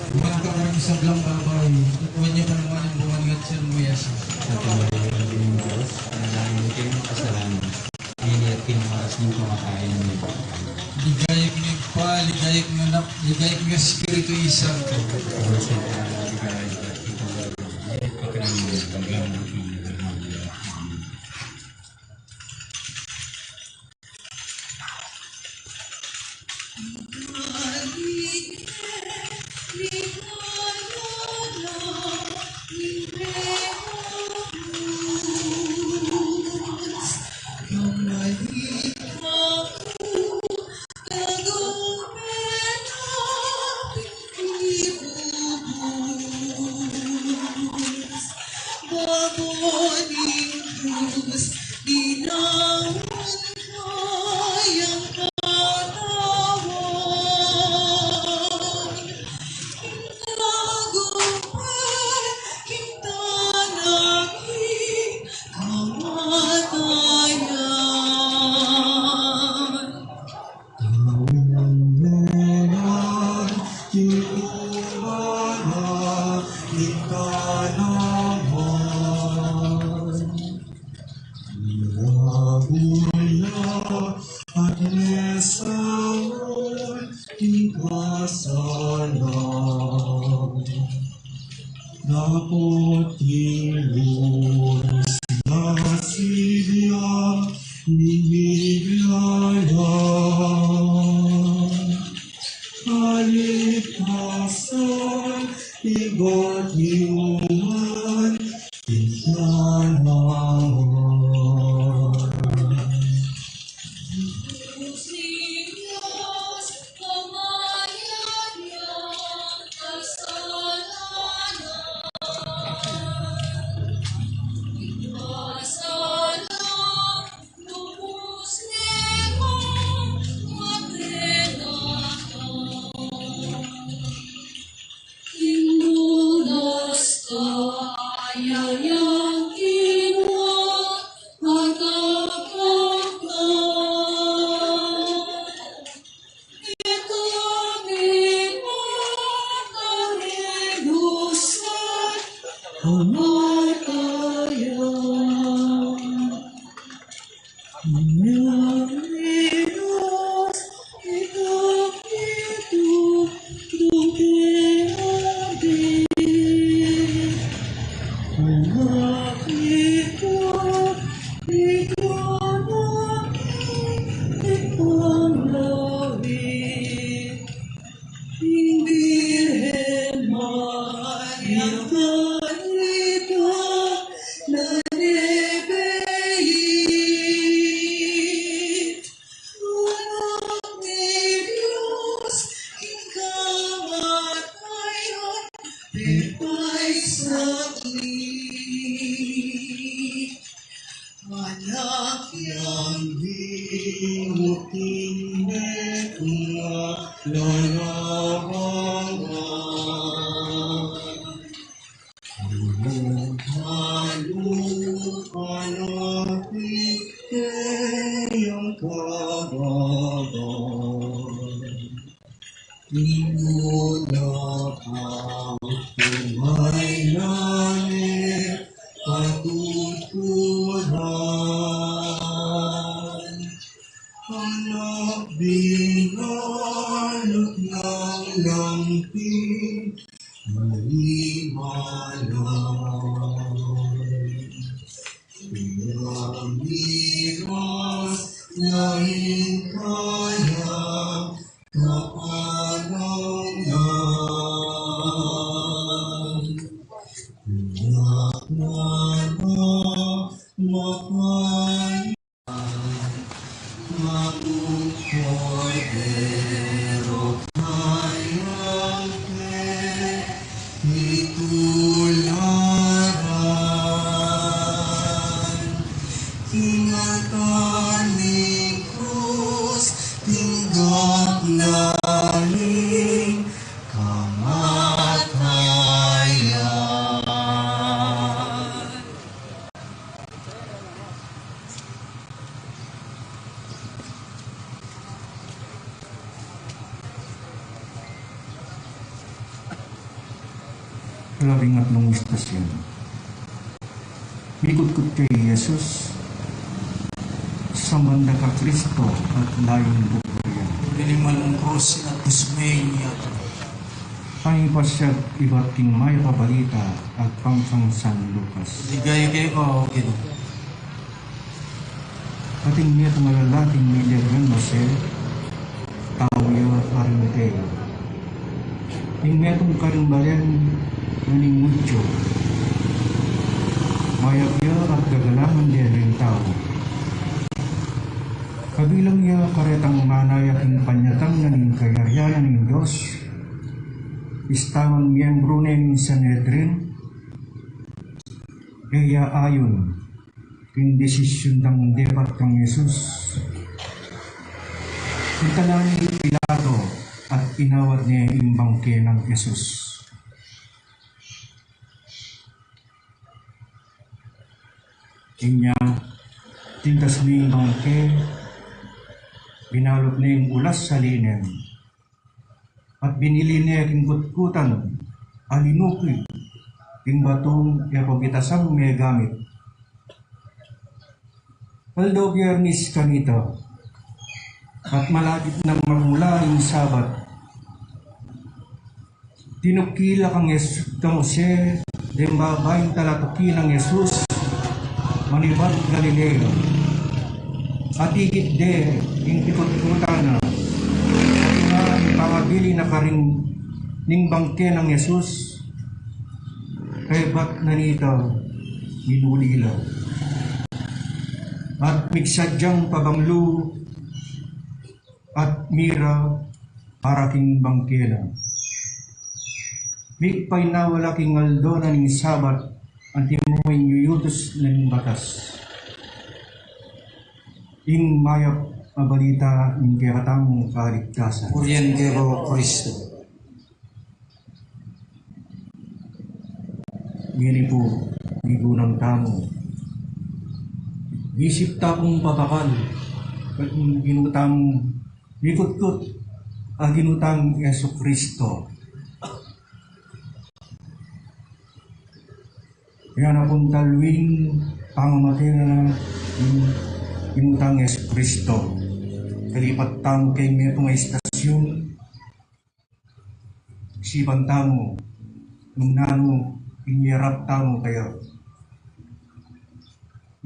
Nuan ka karing sablang babai, at nuan ya pa naman ing bunga ning atian mu, i Jesus. Santa Maria, Indu ning Dios, ipanalangin mu kaming makasalanan, ngeni at king oras ning kamatayan mi. Ligaya king Ibpa, ligaya king Anak, ligaya king Espiritu Santo. Ligaya king Ibpa, ligaya king Anak, ligaya king Espiritu Santo. Dapot ing Dios na sibya ning bibiyaya, kalikasan, ibat inuman, ikanan. Virgen Maria, Nuan ning Dios, Anak ning Dios, king kamatayan, pepaisauli. Anak yang dinuking ne kunga lalabangan. Halu, halu, anak ning keyang kababan. Ing nuna a tumay na ne patuturan, anak binalut nang lampin, malimalam. Pamiras na ing kayang kapalangan. Anak na mapay Maung Kordero, kayang Labing atlung istasyon. Mikutkut kang Jesus, samban da ka Kristo at layun buburian. Minimal mung krus at kusmeng yata. Ang ipasiag ibat king mayap a balita agpang kang San Lucas. Ligaya keka, O Ginu. Atin metung a lalaking milyag nang Jose, tau ya Arimatea. Ing metung karing balen na ning Judio. Mayap ya at gagalangan de ring tau. Kabilang ya karetang manaya king panyatang na ning kayarian na ning Dios, istamang miyembru ne ning Sanedrin, e ya ayun king desisyun dang depat kang Jesus. Pintalan ne i Pilato at inawad ne ing bangke nang Jesus. Inya, tintas ne ing bangke, binalut ne ing ulas a linen, at binili ne king kutkutan a linukig king batung e pabitasang megamit. Aldo Biyernis kanita, at malapit nang magmula ing Sabat, tinukil la kang Jes-, kang Jose deng babaing talatuki nang Jesus manibat Galilea. At ikit de ing pikutkutan na, at ipangabili na karin ing bangke nang Jesus, kaybat na nita minuli la. At migsadyang pabanglu at mira para king bangke na. Migpainawa la king aldo na ning Sabat, antimo ing yuyutus na ning batas. Ing mayap a balita ning kekatamung kaligtasan. Purian keka, O Kristo. Ngeni pu, migunang tamu. Isip ta pung papakal king Ginu tamung mikutkut a Ginu tang Jesucristo. Kaya na pung talwing pamamate na ning Ginu tang Jesucristo. Kalipat tamu keng metung a istasyun, isipan tamu nung nanu ing iyarap tamu kaya.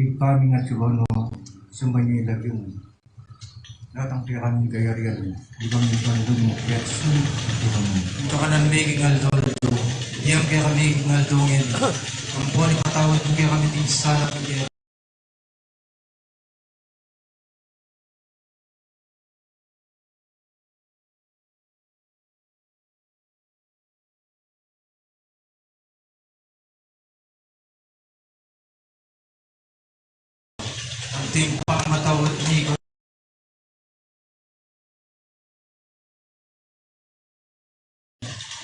Ibpa mi atsu ka banua, samban ya ing lagyu mu. Datang kekami ing kayarian mu, ibpa mi ing panlulu mu, kekami. Ing kakanan mi king aldo-aldo, ibie mu kekami king aldo ngeni. Ampon ipatawad mu kekami ding sala mi kekami. Anting pamamatawad mi.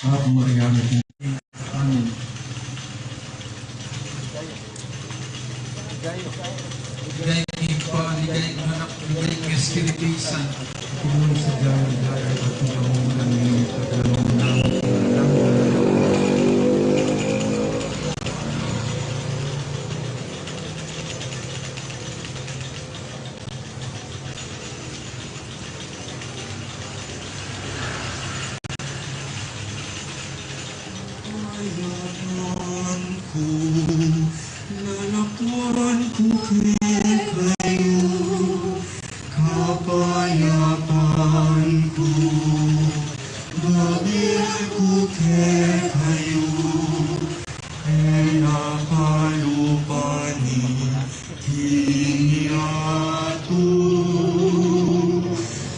Ave Maria, amen. Ligaya king Ibpa, ligaya king Anak, ligaya king Espiritu Santo. Ipinunong sa Diyan, ligaya at ipinunong ng Pagkakalooban ng Kapayapaan ku, lalakwan ku kekayu, kapayapan ku, babil ku kekayu, e na kalupa ni kiyatu,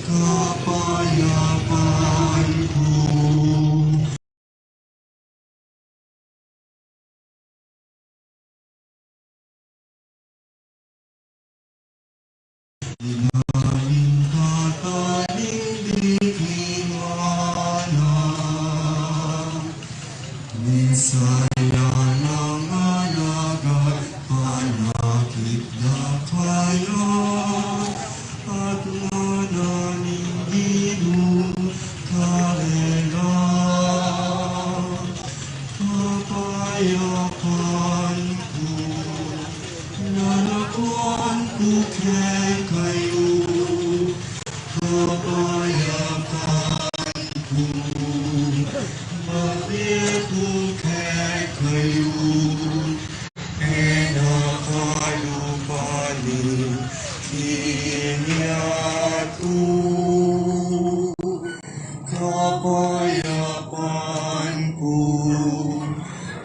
kapayapan ku. Inaling kataling di kimala, misayalang alagad panakit da kaya, at mananing Ginu karela. Papa Ito kekayu, e na kalupa ning inyatu. Kapayapan ku,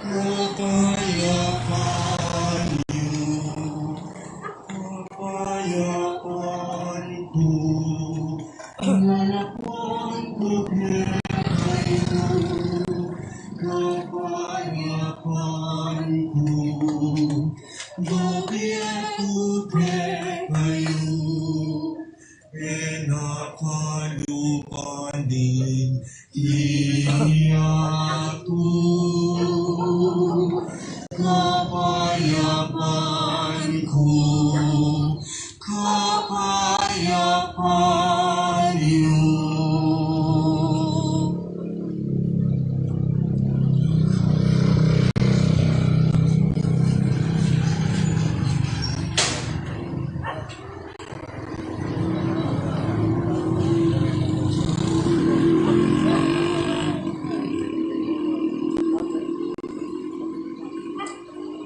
kapayapan yu, kapayapan ku, kapayapan ku, kapayapan ku, bibie ku kekayu. E na kalupa ning inyatu. Kapayapan ku, kapayapan yu.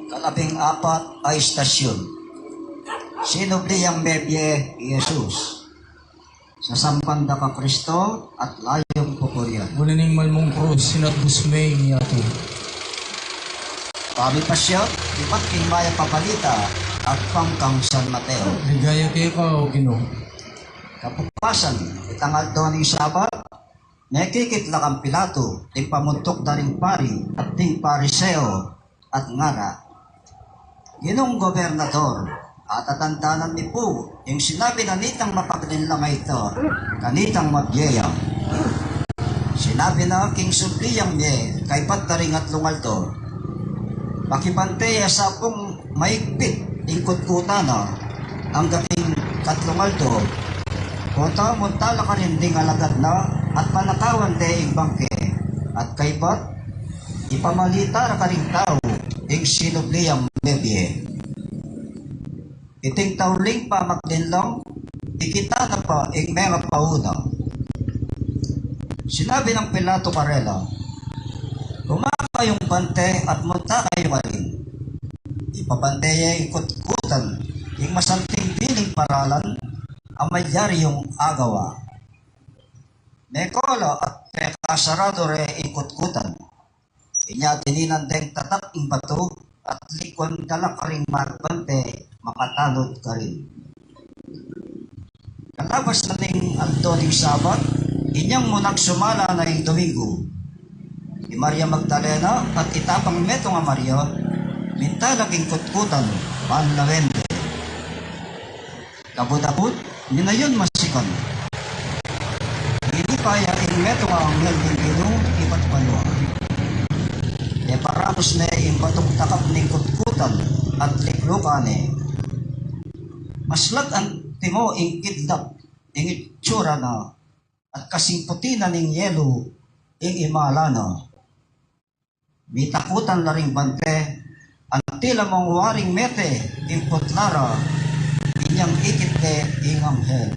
Kalabing apat a istasyun. Sinubli yang mebie i Jesus. Sasamban da ka Kristo at layung pupurian. Uli ning malmung krus, sinatbus me ing yatu. Pamipasya ibat king mayap a balita agpang kang San Mateo. Ligaya keka, O Ginu. Kabukasan, itang aldo ning Sabat, mekikit la kang Pilato ding pamuntuk da ring pari at ding Pariseo at ngara, Ginung gobernador, atatandanan mi pu ing sinabi na nitang mapaglinlang a ita kanitang mabie ya. Sinabi na king subli yang mie kaybat da ring atlung aldo, pakibante ya sa pung maigpit ing kutkutan na angga king katlung aldo. Pota munta la karin ding alagad na at panakawan de ing bangke at kaybat ipamalita ra karing tau ing sinubli yang mebie. Iting tauling pamaglinlang, ikit na pa ing mengapauna. Sinabi nang Pilato karela, Uma kayung bante at munta kayu karin. Ipabante ye ing kutkutan king masanting biling paralan a malyari yung agawa. Meko la at pekasaradu re ing kutkutan. Inya dininan deng tatak ing batu at likuan da la karing maragpante makatanud karin. Kalabas na ning aldo ning Sabat, inyang munang sumala na ing Domingo. I Maria Magdalena at ita pang metung a Maria, minta la king kutkutan ban lawen de. Kabud-abud, minayun masikan. Minipa ya ing metung a anghel ning Ginu ibat banua. Iparamus ne ing batung takap ning kutkutan at liklukan ne. Maslag antimo ing kidlat ing itsura na at kasing puti na ning yelu ing imala na. Mitakutan la ring bante, anti la mung waring mete ing putla ra, inyang ikit de ing anghel.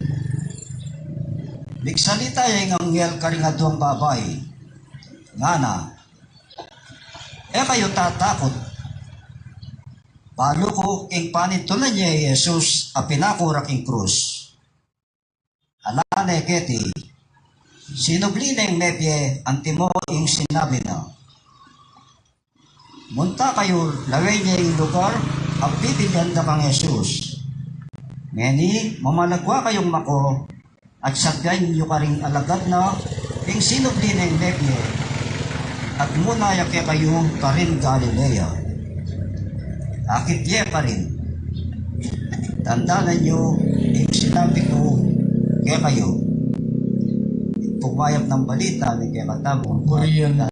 Migsalita ya ing anghel karing aduang babai, ngana, E kayu tatakut. Balu ku ing panitunan ye i Jesus a pinaku ra king krus. Ala ne keti, sinubli neng mebie antimo ing sinabi na. Munta kayu lawen ye ing lugar a bibilyan da kang Jesus. Ngeni, mamalagwa kayung mako at sabian yu karing alagad na ing sinubli neng mebie, at muna ya kekayu karin Galilea. Akit ye karin. Tandanan yu ing sinabi ku kekayu. Ing pung mayap nang balita ning kekatamung purian.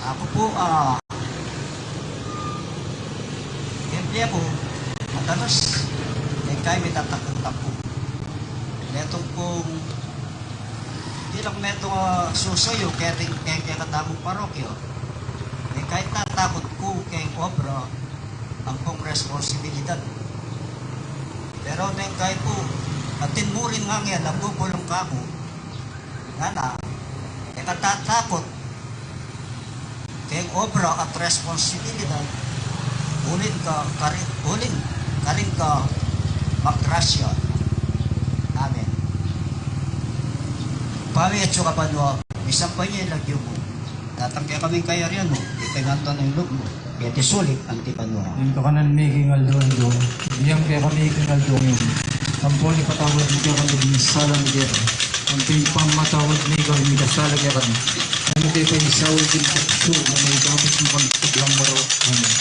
Aku pu, ah, kaya pu, madalas, e kayu mitatakut-takut. Metung pung, di lang metung, ah, susuyu, kaya ting, kaya, kaya katamu parokya. E kayu tatakut ku, kaya obra, ampong responsibilidad. Pero neng kayu pu, Atin mu rin ngan ngelang bubulung kaku, ngana, e ka tatakut keng obra at responsibilidad, uling ka karin, uling karin ka maggrasya. Amen. Pami atsu ka banua, misamban ya ing lagyu mu. Datang kekami ing kayarian mu, ibie mu kekami ing lub mu, keti sulip anti banua. Ing kakanan mi king aldo-aldo, ibie mu kekami king aldo ngeni. Ampon ipatawad mu kekami ding sala mi keka, anti ing pamamatawad mi karing mikasala kekami. E mu ke paisaul king tuksu, nune ikabus mu kami king sablang marok. Amen.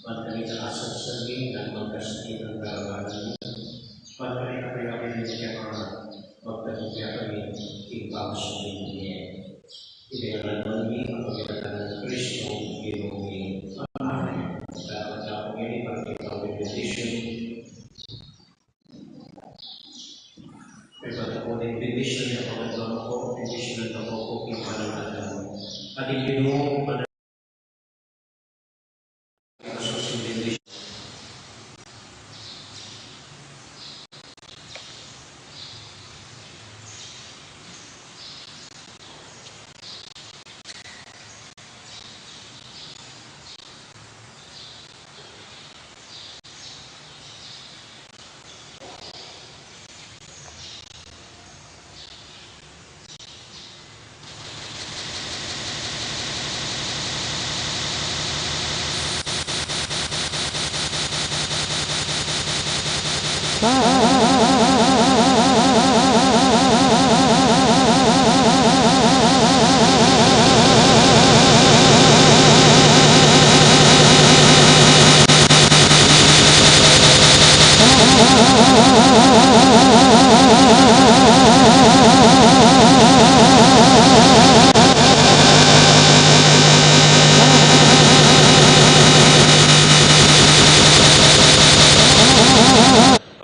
Ban kanita kasagsagan at magkasakit ang kalabanan mi. Ban kanita kayabe ning kekang magkasakit kami king pamasunin mi. Iti ngan mi, kapamilatan nang Kristo, Ginu mi. Amen. Dapat na po ini para kita benediction. May patapunin, bendisyunan niya po ang mga ko, bendisyunan niya po po yung panalangin mo. At yung Ginu,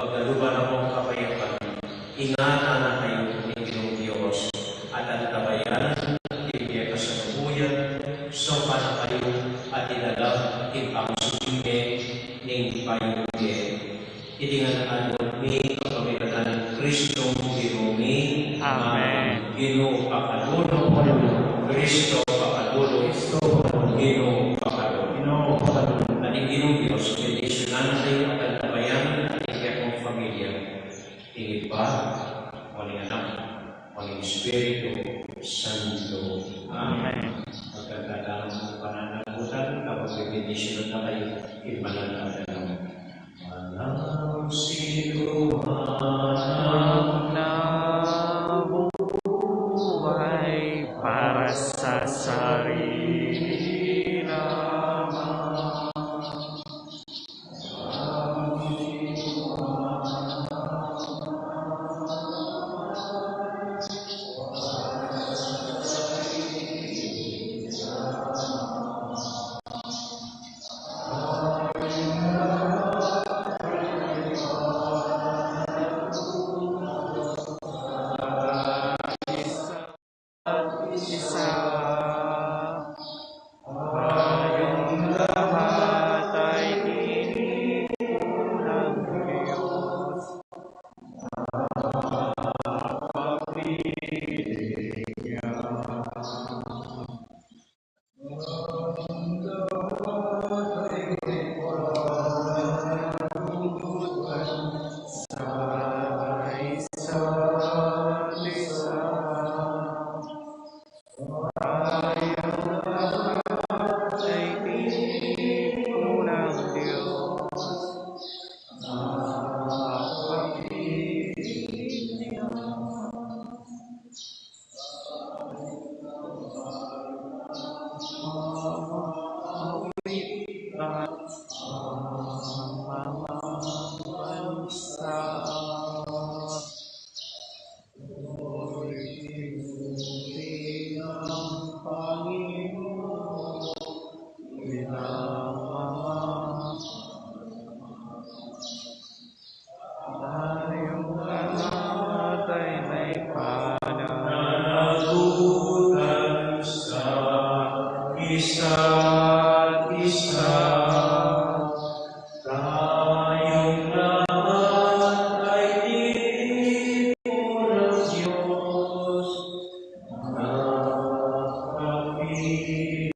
Pagkaluban na kong kapayapan, ingatan na kayu ning Ginung Dios, at antabayanan ing kekasalukuyan, saupan na kayu at idala king pamasubi ning payume. Iti ngan adwan mi kapamilatan nang Kristong Ginu mi. Amen. Ginu, pakalulu. Kristo, pakalulu. Ginu, pakalulu. At ing Ginung Dios bendisyunan na kayu at antabayanan na kayu ning kekong pamilya. Ing Ibpa, o ning Anak, o ning Espiritu Santo. Amen. Magkanta tang pananalangin, kapag bibendisyonan na kayu king banal a dalaw. Walang sinuman ang nabubuhay para sa sarili lamang. Isa, tayong lahat ay tinipon ng Diyos. Tayong lahat ay may pananagutan sa isa't isa. Tayong lahat ay tinipon ng Diyos. Anak at Pilipinas.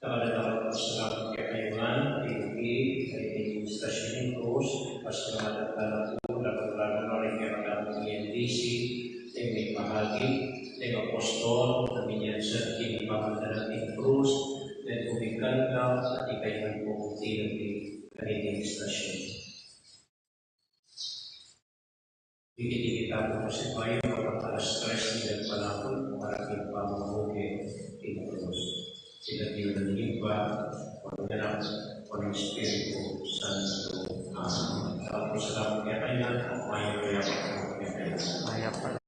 Talaga, salamat kekayu ngan, iti, iti stasyon ning krus, pasalamat tamu, lalu-lalu na rin kaya kami ning N D C, ning mipahagip, ning apostol, kami niyan sa king pamagdalan ning krus, ning kumikanta, at ikayu ngan pu iti, iti, iti stasyon. Dikit-dikit tamu kasi bayu, kapag alas tres na ning panahon, para king pamabuke king krus. King lagyu ning Ibpa, o ning Anak, o ning Espiritu Santo. Amen. Salamat kekayu ngan, mayap a mayap a mayap a